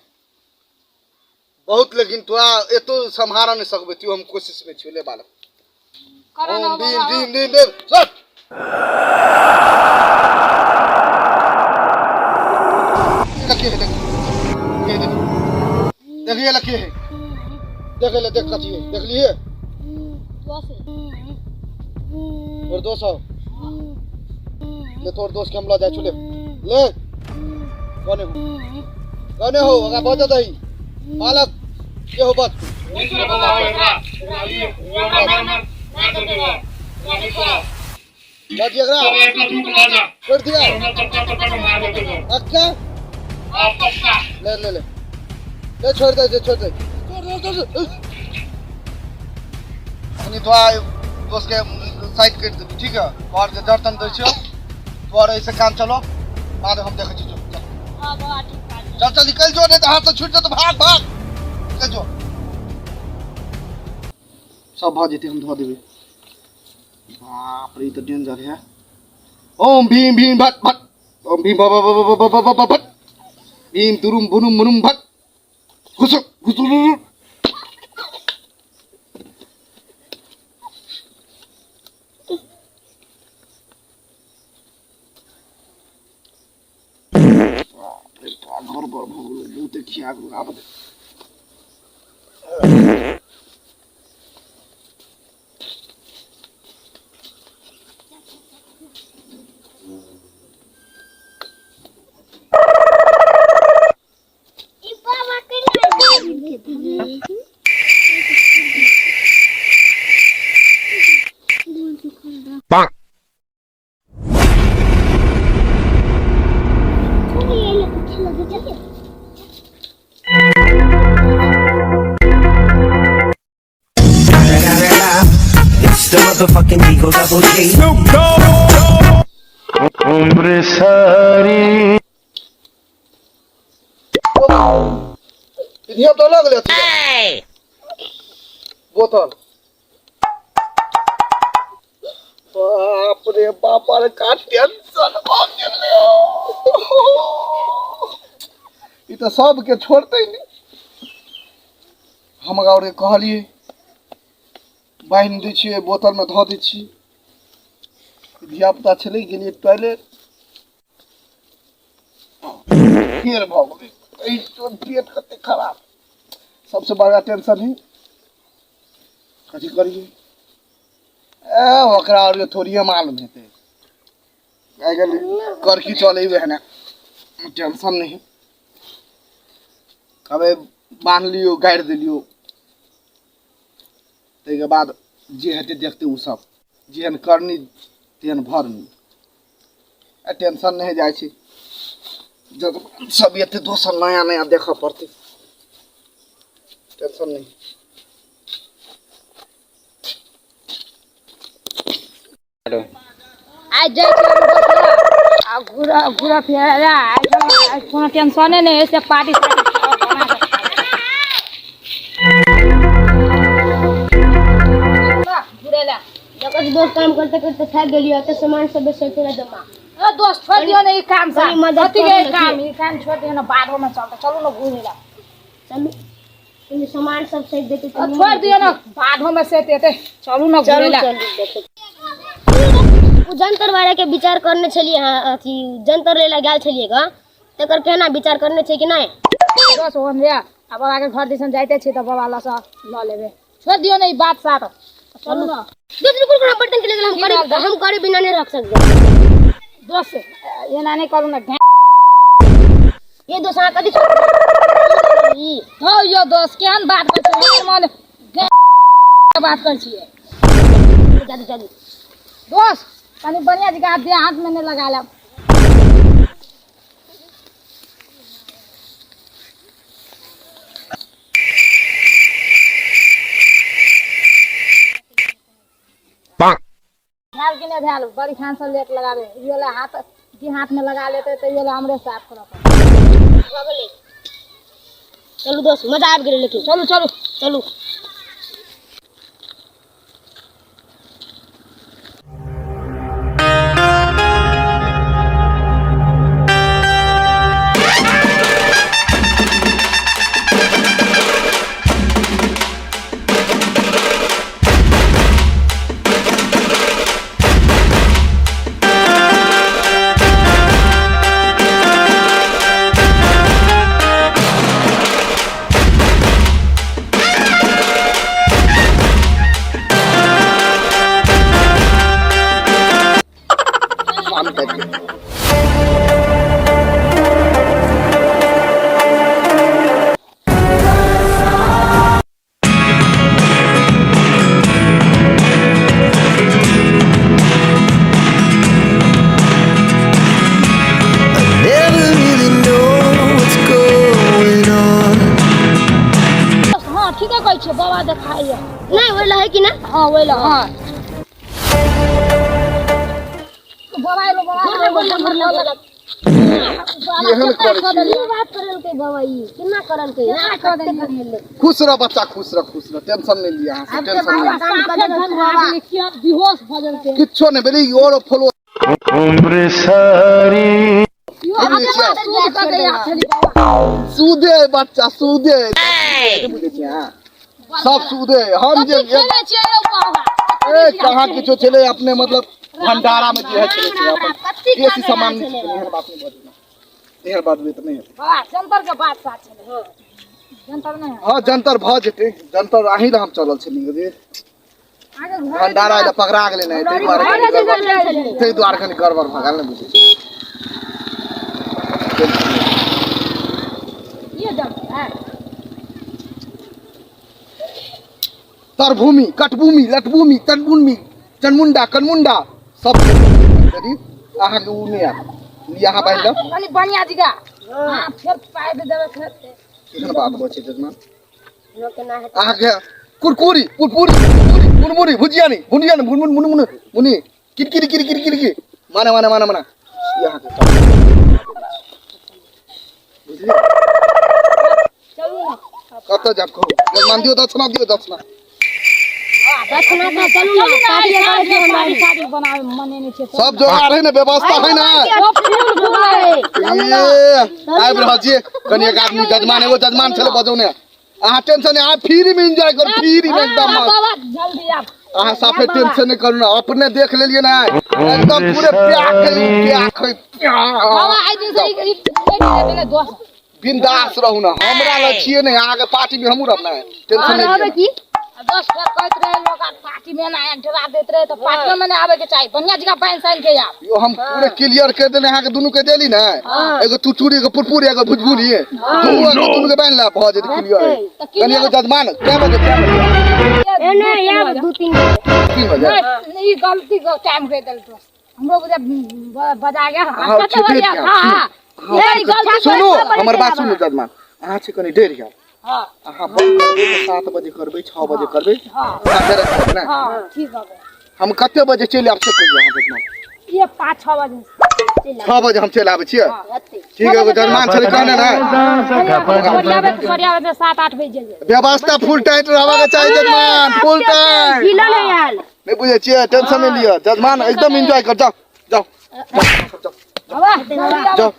बहुत, लेकिन तोरा एतो सम्हारा नहीं सकबे, तू हम कोशिश में छियो। ले बालक करे न ओम भीम बाबा। भीम भीम भीम सट। लकी है, देख ये देख, देखिए लकी है, देख ले, देख कथी है, देख लिए और दोस्त हो ले, तोर दोस्त के हम ल जाय छु, ले ले। कने हो, कने हो, ओकरा बच दही बालक के हो बच। लग एकरा कर दिया अक्का, ले ले ले ले, छोड़ दे, छोड़ दे, छोड़ दे, छोड़ दे। अखनी तो दोस्त के साइड कर देबी, ठीक है? तोहर के जर्तन दै छियो, तोहर ऐसे काम चलो, बाद हम देखै छी। चल हां बाबा ठीक बात। चल चल निकल जो, नहीं तो हाथ से छूट जेतौ, भाग भाग निकल जो। सब भऽ जेतै, हम धऽ देबै। बाप रे, ई तऽ डेंजर है। ओम भीम भीम भट भट, ओम भीम भ भ भ भ भ भ भट, भीम तुरुम बुनुम मुनुम भट, घुसु घुसु। घर पर भऽ गेलै, बहुते खिया गेलै। आब ई बाबा केना It's the motherfucking Eagle Double G. धिया तो लगले बोतल। बाप रे बाप रे, का टेंशन भ गेलै। ई तऽ सबके छोड़तै नहि। हम और कहलिए बान्हि दै छियै, बोतल में धऽ दै छी। धिया पुता छलै, गेलियै टॉयलेट, फेर भऽ गेलै। एहि पेट कते खराब, सबसे बड़का टेंशन है कथी करियै। ए ओकरा और थोड़िए मालूम हेतै, आइ काल्हि करकी चलै वएह ने, टेंशन नहीं। कहबै बान्हि लियौ, गाड़ि देलियौ, ताहिके बाद जे हेतै देखतै ओ सब। जेहन करनी तेहन भरनी। आ टेंशन नहि जाइ छै, जब सब एते दोसर नया नया देखऽ पड़तै, टेंशन नहि। आइ जाइ छियै हम दोस्त लग, आ घुरा घुरा फिरा आइ कोनो टेंशने नहि है से पार्टी सार्टी बना कऽ घुरे ला। देखो दोस्त, काम करते करते थक गेलियो, एते सामान सब बेचते रह जमा। ए दोस्त, छोड़ दियो ने ई काम सा। कनी मदद कथी के करू ने। काम, ई काम छोड़ दियो ने, बादो में चलते। चलू ने घुरे ला। चलू, कनी सामान सब सही देते। ओ, छोड़ दियो ने, बादो में से देते। चलू ने घुरे चलू। ला। चलू, देखो उ जंतर वाला के विचार करने छलिए। हाँ, अथी जंतर ले ला गेल छलिए गा, तकर केना विचार करने छै कि नहि? बस हो रे, आ बाबा के घर दिसन जाइते छी तऽ बाबा लग से लऽ लेबे। छोड़ दियो ने ई बात साथ, चलू ने। दोस्त, रुकू रुकू, हम बर्तन के ले गेल। हम की करे बात? हम करे बिना नहीं रख सकते। दोस्त, एना नहि करू ने। ये दोस्त, अहाँ कथी ई? हौ यो दोस्त, केहन बात करै छियै? हमर मन बात करै छियै। जादू जादू। दोस्त, कनि बढ़िया जगह देह हाथ में नहीं लगा लेब। भेल कि नहि भेल? बड़ी खान से लेट लगाबे। ई वाला हाथ देह हाथ में लगा लेते तऽ ई वाला हमरे साफ करऽ पड़त। भऽ गेलै। चलू दोस्त, मजा आबि गेलै लेकिन। चलू चलू। चलू। काम करके। Never really know what's going on. हँ, ठीके कहै छियै, बाबा देखाइए। नहि, ओहि लए है कि ना? हँ, ओहि लए। हँ, बाबा एलो, बाबा एलो। केहन करै छियै? की बात करलकै बाबा? ई केना करलकै? केना कऽ देलियै? खुश रह बच्चा, खुश रह, खुश रह। टेंशन नहि लिअ अहाँ सब, टेंशन नहि लिअ। बेहोश भऽ गेलकै। किछो नहि भेलै। और फॉलो यो अपना सूद कऽ के आयल छली बाबा। सूदे बच्चा, सूदे बुझै छियै अहाँ सब सूदे। हम जे कथी खेले छियै यौ बाबा? ए, कहाँ किछो छलै। अपने मतलब भंडारा में जे है छलै से अपन बेसी सामान नहि छलै। एहन बात नहि बजू, एहन बात भी तऽ नहि हेतै। बाबा, जंतर के बात साथ छलै हो, जंतर नहि है? हँ, जंतर भऽ जेतै। जंतर अहीं लए हम चलल छलियै जे अहाँके घर भंडारा लए पकड़ा गेलै ने, ताहि दुआरे कनि गड़बड़, ताहि दुआरे कनि गड़बड़ भऽ गेल ने, बुझै छी? ये जंतर है। तरभूमि, कटभूमि, लटभूमि, तनभूमि, चनमुंडा, कनमुंडा सब यदि अहाँके ओ नहि आयत, यहाँ बान्हि लेब। कनि बढ़िया जगह, हाँ, फेर पाइ दे देबै फेर। केहन बात बजै छै जजमान? केना हेतै? अहाँके कुरकुरी, पुरपुरी, कुरकुरी, मुरमुरी, भुजियानी, भुजियानी, मुनमुन, मुनमुन, मुनि, किरकिरी, किरकिरी, किरकिरी, माने माने माने माने। ई अहाँके बुझलियै? कतऽ जायब कहू जजमान? दियौ दक्षिणा, दियौ दक्षिणा। दक्षिणा तऽ चलू ने, पार्टी साँझ में पार्टी सार्टी बनावे मनेने छियै। सब जोगाड़ है ने, व्यवस्था है ने? ए, आबि रहल छियै। कनि एक आदमी जजमान, एगो जजमान छलै बजौने। अहाँ टेंशन नहि, अहाँ फ्री में एंजॉय करू, फ्री में एकदम मस्त। बाबा, जल्दी आब। अहाँ साफे टेंशन नहि करू ने। अपने देख लेलियै ने, एकदम पूरे प्याक है, प्याक है। बाबा, आइ दिन से ई ई नहि देने दोस्त। बिंदास रहू ने, हमरा लग छियै ने। अहाँके पार्टी में हमहूँ रहब ने, टेंशन नहि रहबै लिअ। की? दोस्त, फेर कहैत रहे लोग आ पार्टी में ना डरा देत रहे, तऽ पार्टियो में नहि आबे के चाही। बढ़िया जगह पानि सानि के आब। यो, हम पूरे क्लियर कर देने। अहाँके दुनू के देली ने, एगो तुतुरी, एगो पुरपुरी, एगो भुजभुरी, दुनू दुनू के बान्हि ला, भऽ जेतै क्लियर। कनि एगो जजमान, कै बजे, कै बजे? एने आब 2-3 बजे। 3 बजे। नहीं, ई गलती के टाइम के देल दोस्त हमरो बुझा बजा गया। अहाँ कते छिपे बजे? दिया, हां हां, हाँ, ई गलती सुनू करे हमर बात पड़े। सुनू जजमान, अहाँ छै कनि डरि गेल। हां। अहाँ बंद करबै तऽ 7 बजे करबै, 6 बजे करबै। हां। सात ने। हां, ठीक हबे। हम कते बजे चलि आयब से कहियौ अहाँ जजमान। ये 5-6 बजे। 6 बजे हम चलि आबै छियै। ठीक है जजमान, छलै कहने ने। सरियाबे 7-8 बजे जेबै। व्यवस्था फुल टाइट रहबाक चाही जजमान, फुल टाइट। ढीला नहीं आयल। नहि बुझै छियै, टेंशन नहि लिअ जजमान, एकदम एंजॉय कर। जाओ जाओ जाओ। हवा जाओ।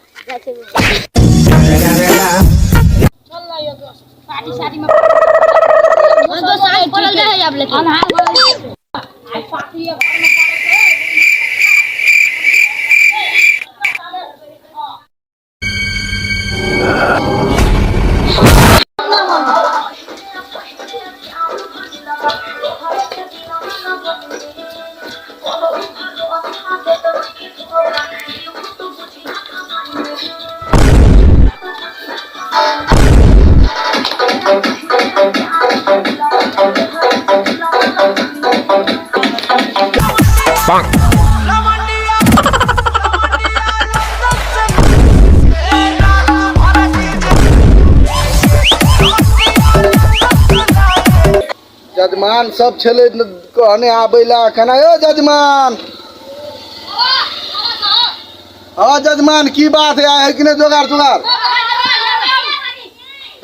चल ना यो दोस्त, पार्टी साटी में हाँ दोस्त, साँझ पड़ल रहे आब लेकिन। अन्हार भऽ गेल। आइ पार्टी घर में करे के। जजमान सब छलै कहने आबै ला केना यौ जजमान? हाँ जजमान, की बात है, है कि नहि जोगार जोगार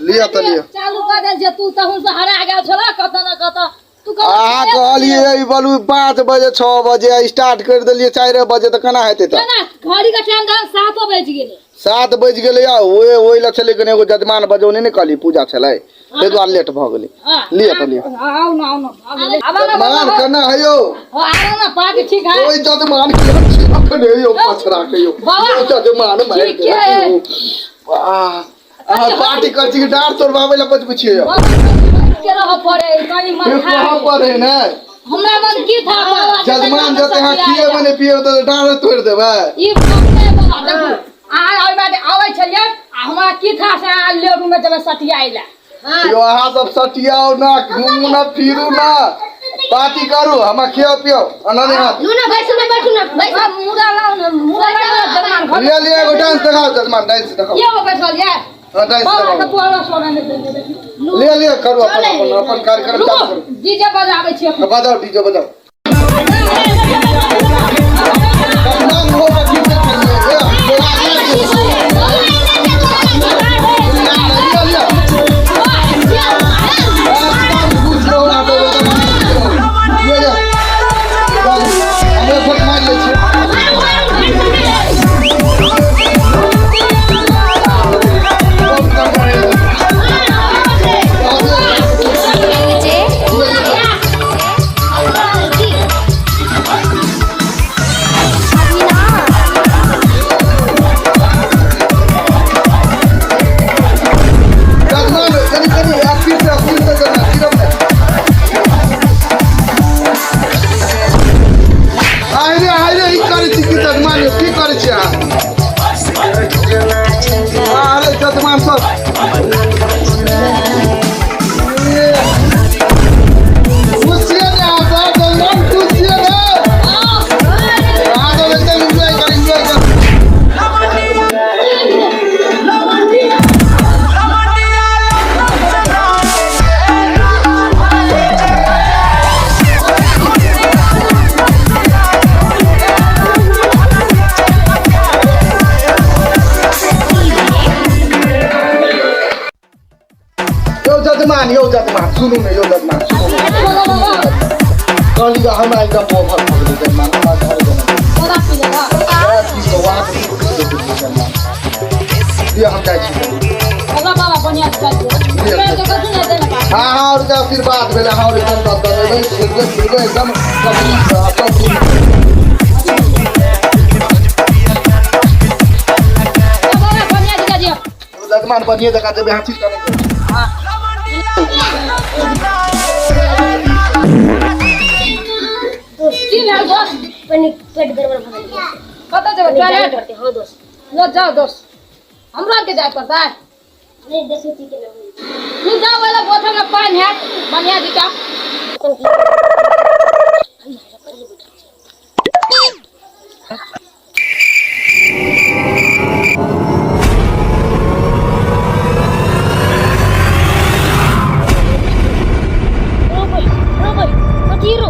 लिअ तऽ लिअ। चालू कऽ देल जे तू तहुन से हरा गेल छल कतऽ न कतऽ तू। अहाँ कहलियै ई बोलू 5 बजे 6 बजे स्टार्ट करि देलियै 4 बजे, तऽ केना हेतै तऽ? केना घड़ी के टाइम जहन 7 बजि गेलै। 7 बजि गेलै आ ओहि ओहि लए छलै कनि एगो जजमान बजौने नहि कहली, पूजा छलै ताहि दुआरे लेट भऽ गेलै। लिअ तऽ लिअ। आउ न, आउ न, आब न। जजमान केना है यौ? हो, आउ न, पार्टी ठीक है। ओहि जजमान केहन छै अखन यौ, पछड़ा के यौ। बाबा, यौ जजमान मारि ठीक देलक है। यौ। वाह, अहाँ पार्टी कर छी कि डाँट तोड़बाबै लए बजबै छियै यौ? के रह पड़े कनि मन फिर था। कहाँ पर है ने? हमरा मन की था बाबा? जजमान जते अहाँ खिएबै नहि पिएबै तऽ डाँट तोड़ि देबै। ई बात नहि बाबा, देखू अहाँ ओहि बाटे आबै छलियै आ हमरा की था से अहाँ लेबू में जेबै सटियाइ लए। यौ अहाँ सब सटियाउ ना, घूमू ना, फिरू ना, पार्टी करू, हमरा खियाउ पियाउ आनन्द हाथ। लू ना, बैसू ना, बैठू ना, बैसू। मुदा लाउ ने, मुदा लाउ ने जजमान घर। लिअ लिअ, एगो डांस देखाउ जजमान, डांस देखाउ। ये वो बैठल ये। हाँ, डांस बाबा के देखाउ। तोरा सोना नहि देने देखी। लिअ लिअ, करू अपन अपन अपन कार्यक्रम रुको चालू करू। डीजे बजाबै छियै। हाँ, बजाउ डीजे बजाउ। जजमान हो बच्ची से खेलिए, ए, बोला लिअ लिअ। एकदम खुश रहू अहाँ सब, एकदम आनन्दित रहू। लिअ लिअ, चलू, हमरे भोट मारि लै छियै। बहुत काम करैए। जजमान कनि कनि स्पीड से, स्पीड से जजमान, गिरब नहि। आहि रे आहि रे, ई करै छी की जजमान यौ? की करै छी अहाँ? अरे जजमान सब ए, खुश छियै ने अहाँ सब जजमान? खुश छियै ने अहाँ सब? एकदम एन्जॉय कर, एन्जॉय कर। यौ जजमान, यौ जजमान, सुनू ने यौ जजमान, सुनू ने। कहली तऽ हमरा एकदम ओभर भऽ गेलै जजमान, हमरा घर जेना जजमान लिअ, हम जाइ छी। हाँ हाँ, और के आशीर्वाद भेलै। हाँ, और एकदम दबदबेबै, खेलबै पीबै एकदम सब सब। जजमान बढ़िए जगह जेबै, अहाँ चिंता नहि करू। की भेल दोस्त? कनि पेट गड़बड़ भऽ गेल। कतऽ जेबै? टॉयलेट? पड़तै, हाँ दोस्त। लो जाओ दोस्त, हमरा आरके जाय पड़तै। नहि, देखै छी केना होइ। तू जाओ, वाला बोतल में पानि हैत बढ़िया जीता। कथी रो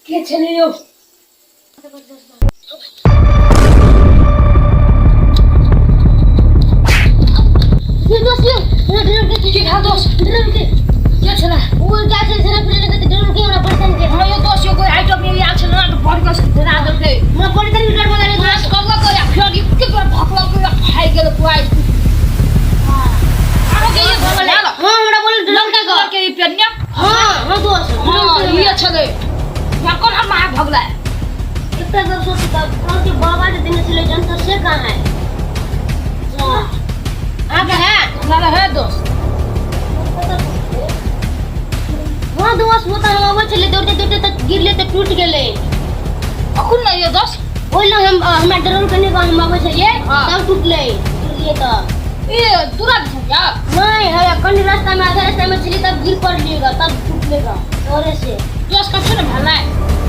के छलै यौ के छलै ओ गाछ छलै फिर लगे डर के हमरा परेशान के हां यो दोस्त यो कोई आइटम ये आयल छलै ना तऽ बड़ कस डरा देलकै हमरा बड़ी तनी डर बना नाच करलक या फेर ई के तोरा भकलक या खाइ गेल पूरा अहाँ के ये बोले हां हमरा बोल डर लड़का के के ई पेन्या हां हां दोस्त हां ये छलै यहाँ कोन हम अहाँ भगला कितना दर सोच का कौन के बाबा जे देने छलै जंतर से कहां है आ के है हमरा रहे दोस्त हां दोस्त वो तो हम आबै छलै दौड़ते दौड़ते तक गिरले तऽ टूट गेलै अखुन नहीं ये दोस्त ओहि लग हम हमरा डरल कने हम आबै छलियै हाँ। तब टूटलै गिरलियै तऽ ये दूरा दिसन क्या नहीं है कनी रास्ता में आधा रास्ता में छलियै तब गिर पड़लिएगा तब टूटलेगा डरे से दोस्त कछु ने भेलै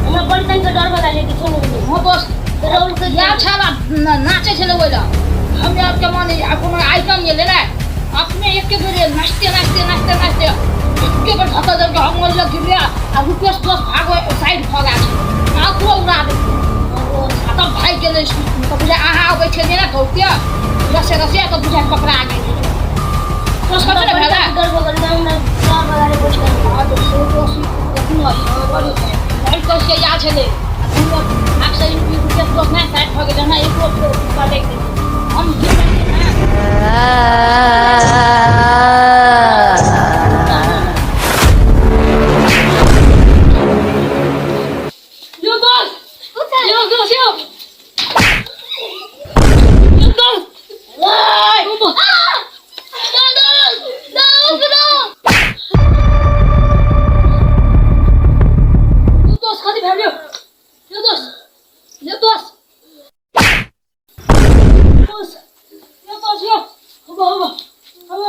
हमरा बड़ी तनके डर भऽ गेलै किछो नहि भेलै हां दोस्त डरल के या छला नाचे छलै ओहि लग हम आपके माने कोनो आइटम ये लेना अपने एक बेर नाचते नाचते नाचते नाचते एके बेर धक्का दे के हम ओहि लग गिर गया आ रुपेश दोस्त भागो साइड भऽ गेल छै आ ओकरो उड़ा दे आ तब भागि गेलै तऽ बुझाइ अहाँ अबै छलियै ने दौड़ते रसे रसे तऽ बुझाइ पकड़ा गेलै दोस्त कथी ने भेलै डर भऽ गेलै हमरा डर भऽ गेलै बचपन हाँ तो सो दोस्त बड़ी कस के याद छलै आ दुनू आब से रुपेश दोस्त नहि साइड भऽ गेलै हमरा एको पकड़ि हम गिर गेलियै ने। यो दोस्त यो दोस्त यो यो दोस्त यो दोस्त कति भेल यो यो दोस्त यो दोस्त दोस्त यो दोस्त यो अब अब अब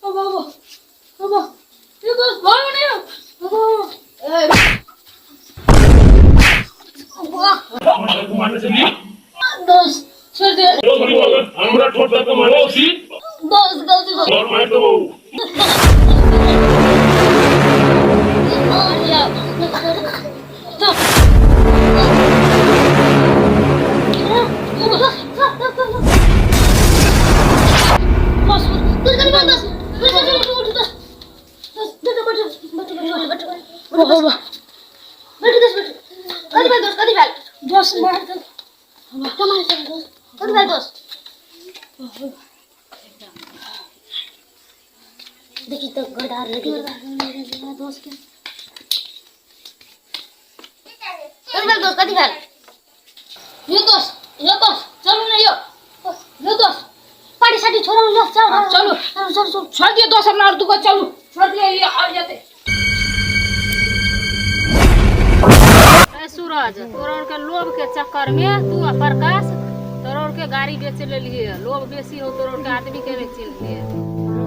अब अब अब यो दोस्त भयो नि यो अब अब दोस्त छोड़ दे दोस्त गलती हो दोस्त मार दे देखी तो गरदार लगी दोस्त के कथी भेल दोस्त कथी भेल यो दोस्त यो दोस्त चलू ने यो यो दोस्त पार्टी साटी छोड़ो यो चल हाँ, चलू। चलो चलो चलो छोड़ दियो दोस्त अपना और दुको चलू छोड़ दियो ये आ जाते ए सूरज तोरा आर के लोभ के चक्कर में तू आ प्रकाश तोरा आर के गाड़ी बेच लेलिए लोभ बेसी हो तोरा आर के आदमी के नहीं चिन्हलिए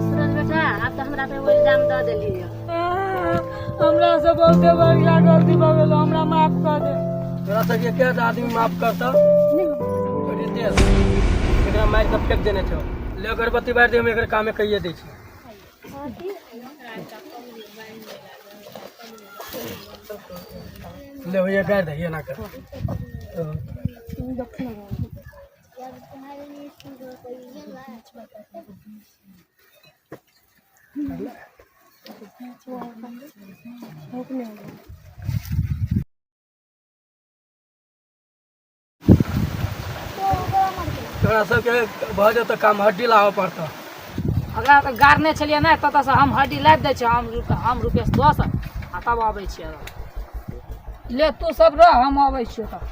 सूरज बेटा आब तऽ हमरा पे वो इल्जाम दऽ देलिए हमरा से बहुते बढ़िया गलती भऽ गेल हमरा माफ कर दे तोरा सबके क्या आदमी माफ करता रितेश एकरा मारि कऽ फेंक देने छौ ले अगरबत्ती बारि दे हम एकर कामे कहिए दै छी ले भैया गारि दे एना कर। तोरा सबके भऽ जेतौ काम, हड्डी लाबऽ पड़तौ। अगला तऽ गाड़ने छलियै ने, ततऽसँ हम हड्डी लाबि दै छियै। हम रुपेश दोस आ तब अबै छियै। ले तू सब रह, हम अबै छियौ। तब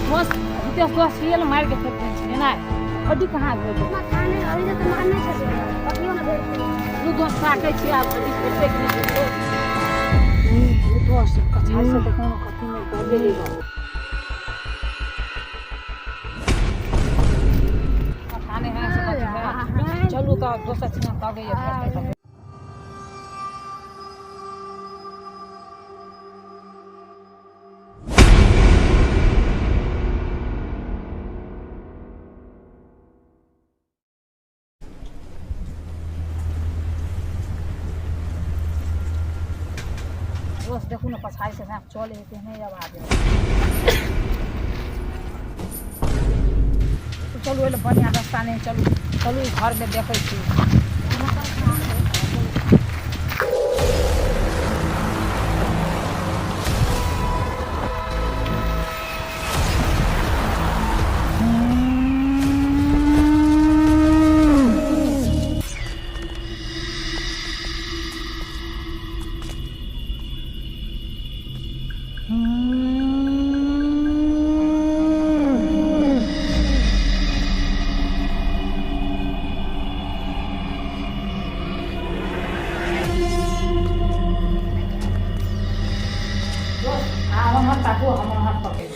दोस्त रितेश दोस्त रियल मारि के फेंक देने छलै ने, हड्डी कहाँ भेल? दू दोस्त ताकै छियै, आब हड्डी भेटतै कि नहि भेटतै। दोस्त कछाइ से तऽ कोनो कथी नहि कह गेली। खाने है से कथी है। चलू तऽ दोसर छिना तगैए भेटतै तऽ। दोस्त देखू ने, पछाड़ी से साँप चले हेतै नहि आवाज। चलू, ओहि बढ़िआँ रास्ता नहि। चलू चलू, ई घरमे देखै छी। दोस्त, अहाँ ओम्हर ताकू, हम ओम्हर पकड़ि।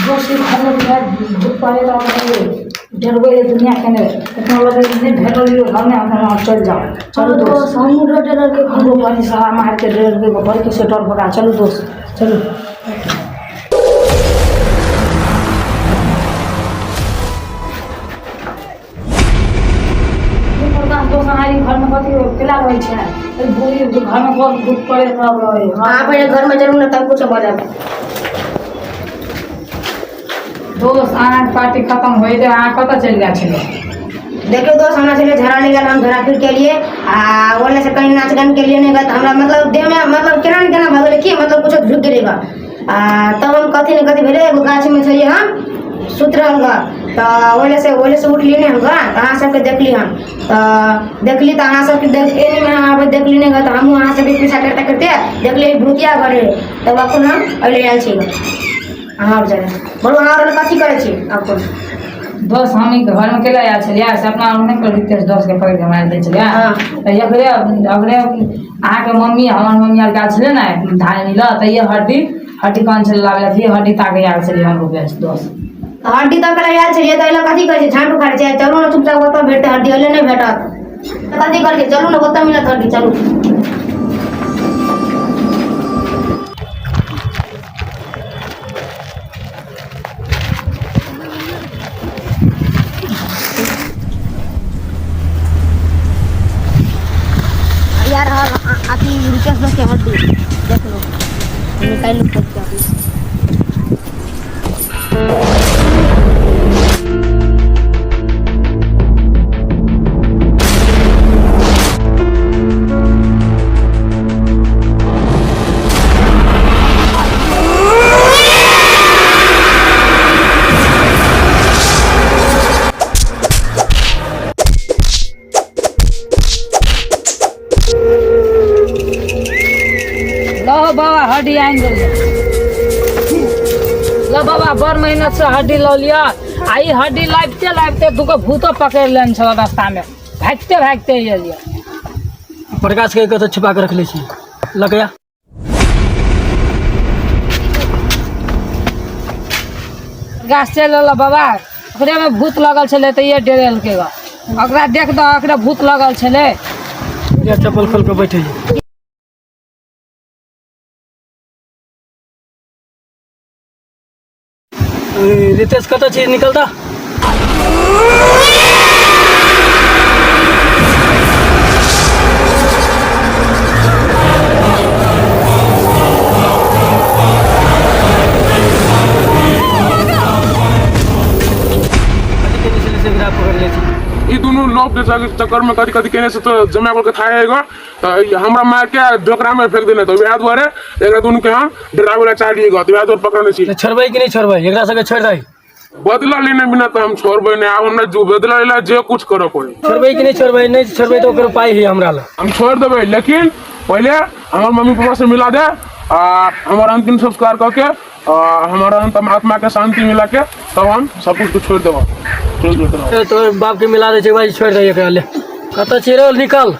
दोस्त, घरमे भूत पड़े डरबै है दुनिया के ने। केतना लगे नहि भेटल यौ घरमे, हम चलि जाउ। चलू दोस्त, हमहूँ डर डर के। हमरो बड़ी साला मारि के डरबै, बड़ी से डर भगा। चलू दोस्त, चलू। दोस्त, अहाँ ई घरमे कथी केला रहै छै? ई बुढ़ी घरमे बहुत भूत पड़े सब रहै। अहाँ पहिले घरमे चलू ने, तब कुछो बजब। दोस्त, अहाँके पार्टी खतम होइते अहाँ कतऽ चलि गेल छलियै? देखियौ दोस्त, हमरा छलै झड़ा निकल, हम झड़ा फिर के लिए आ ओने से कहीं नाच गान के लिए नहीं गए, तऽ हमरा मतलब देह में मतलब केना ने केना भऽ गेलै कि मतलब कुछो झुकि गेलै गा। आ तब हम कथी ने कथी भेलै, एगो गाछीमे छलियै हम सुति रहल गा, तऽ ओने से उठली ने हम गा, तऽ अहाँ सबके देखली हम। तऽ देखली तऽ अहाँ सबके देख एनेमे अहाँ आबैत देखली ने गा, तऽ हमहूँ अहाँ सबके पीछा करते करते देखली भूतिया घर रहै, तब अपन हम अइले आयल छी गा। अहाँ आओर जाए बोलू, अहाँ आओर कथी करै छी अपन? दोस्त हम ई घर में केला आयल छलियै से अपना नहि कर रितेश दोस्त के पकड़ के मारि दै छलियै। तऽ एकरे ओकरे अहाँके मम्मी हमर मम्मी आर गेल छलै ने धान मिलऽ, तऽ ये हड्डी हड्डी कौन छलै लाबै लए, हड्डी ताके आयल छलियै हम रुपेश दोस्त। तऽ हड्डी तक लए आयल छलियै तऽ एहि लए कथी करै छै? झाँट उखाड़ै छै? चलू ने चुपचाप, ओतऽ भेटतै हड्डी, एहिले नहि भेटत तऽ कथी करै छै? चलू ने, ओतऽ मिलत हड्डी, चलू। यार अथी रुकेश दोस्त के हड्डी देख लो, निकालि लो खोज के अभी। लहो बाबा, हड्डी आनि देलियै। ल बाबा, बड़ मेहनत से हड्डी लऽ लिअ। आ ई हड्डी लाबिते लाबिते दूगो भूतो पकड़ि लेने छल रास्तामे, भागिते भागिते एलियै। प्रकाश के कतऽ छिपा के रखले छी लकया? गाछ चलि एलौ बाबा, ओकरेमे भूत लगल छलै तऽ ये डरेलकै गऽ। ओकरा देख दऽ, ओकरा भूत लगल छलै। या चप्पल खोल के बैठे छी। रितेश कतऽ छी? निकलता। पकड़ ले छी। ई दुनू लोग के चक्कर में कथी कथी केने से तो जमा के खाएगा, तऽ हमरा मार के ढोकरा में फेंक देने, तऽ वएह दुआरे एकरा दुनू के हम डरावे ला चाहलियै गऽ, तऽ वएह दुआरे पकड़ने छी। तऽ छोड़बै कि नहि छोड़बै? एकरा सबके छोड़ि दही। बदला लेने बिना तऽ हम छोड़बै नहि। आब हमरा जो बदला लेला जे कुछ करऽ पड़े। छोड़बै कि नहि छोड़बै? नहि छोड़बै तऽ ओकर उपाय है हमरा लग। हम छोड़ देबै, लेकिन पहिले हमर मम्मी पापा से मिला दे आ हमर अंतिम संस्कार कऽ के आ हमर अंतिम आत्मा के शांति मिला के तब हम सब कुछ के छोड़ देबो, छोड़ देबो। तोर बाप के मिला दै छै भाई, छोड़ि दही एकरा। ले, कतऽ छी रे? निकल।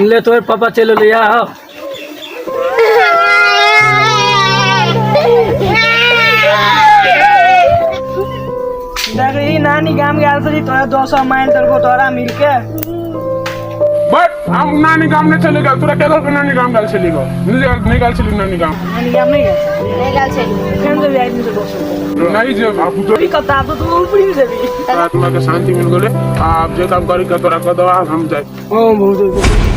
ले, तोर पापा चलि एलै। आ देख, ई नानी गाम गेल छली, तोरा दोसर मानि देलको तोरा मिलके। बट हम नानी गाम नहि चले गेल। तोरा के कहलको नानी गाम गेल छली गो? नहि गेल छली नानी गाम। नानी गाम नहि गेल छली? नहि गेल छली। केहन जेबी आदमी से दोसर? नहीं जे आब तो ई कत्ता आब तऽ तू ऊपरी में जेबी। आत्मा के शांति मिल गेलै। आब जे काम करी के तोरा कह देबा, हम जाय। हाँ, बहुत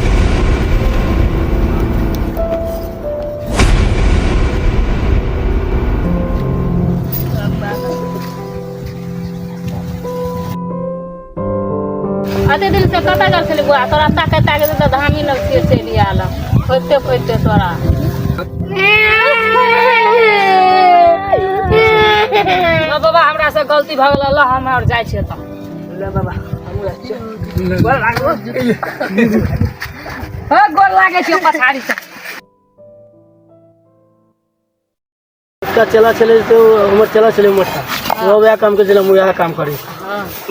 अते दिन से कतऽ गेल छली बौआ? तोरा ताके ताके तऽ धामी लग से चलि आयल खोजते खोजते तोरा। ल बाबा, हमरा से गलती भऽ गेल। ल, हम आओर जाइ छियै तऽ। ले बाबा, हमहूँ जाइ छियै। गोर लागो। हे, गोर लागै छियै पछाड़ी से। मोटका चला छलै तऽ हमर चला छलै मोटका, ओ वएह काम करै छलै, हम वएह काम करै।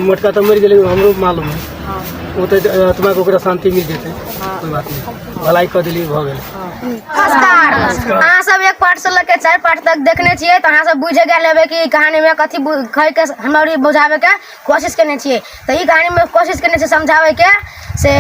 मोटका तऽ मरि गेलै, हमरो मालूम है। ओ तऽ आत्माके ओकरा शान्ति मिल जेतै, कोइ बात नहि। भलाई कऽ देलियै, भऽ गेलै। नमस्कार। अहाँ सब एक पार्ट से लऽ के चारि पार्ट तक देखने छियै तऽ अहाँ सब बुझि गेल हेबै कि ई कहानी में कथी कहि के हमरा आर बुझाबै के कोशिश केने छियै। तऽ ई कहानी में कोशिश केने छियै समझाबै के से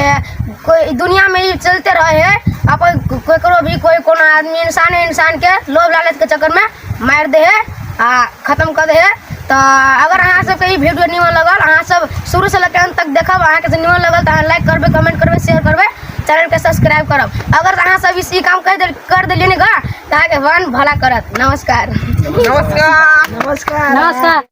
कोई दुनिया में ई चलते रहे है, अपन केकरो भी कोई कोनो आदमी इंसान इंसान के लोभ लालच के चक्कर में मारि दे है आ खत्म कर दे है। तऽ अगर अहाँ सबके ई वीडियो नीमन लगल, अहाँ सब शुरू से लऽ के अंत तक देखब, अहाँके जे नीमन लगल तऽ अहाँ लाइक करबै, कमेंट करबै, शेयर करबै, चैनल के सब्सक्राइब करब। अगर अहाँ सब इस ई काम कर देलियै ने गा, तऽ अहाँके भगवान भला करत। नमस्कार। नमस्कार। नमस्कार।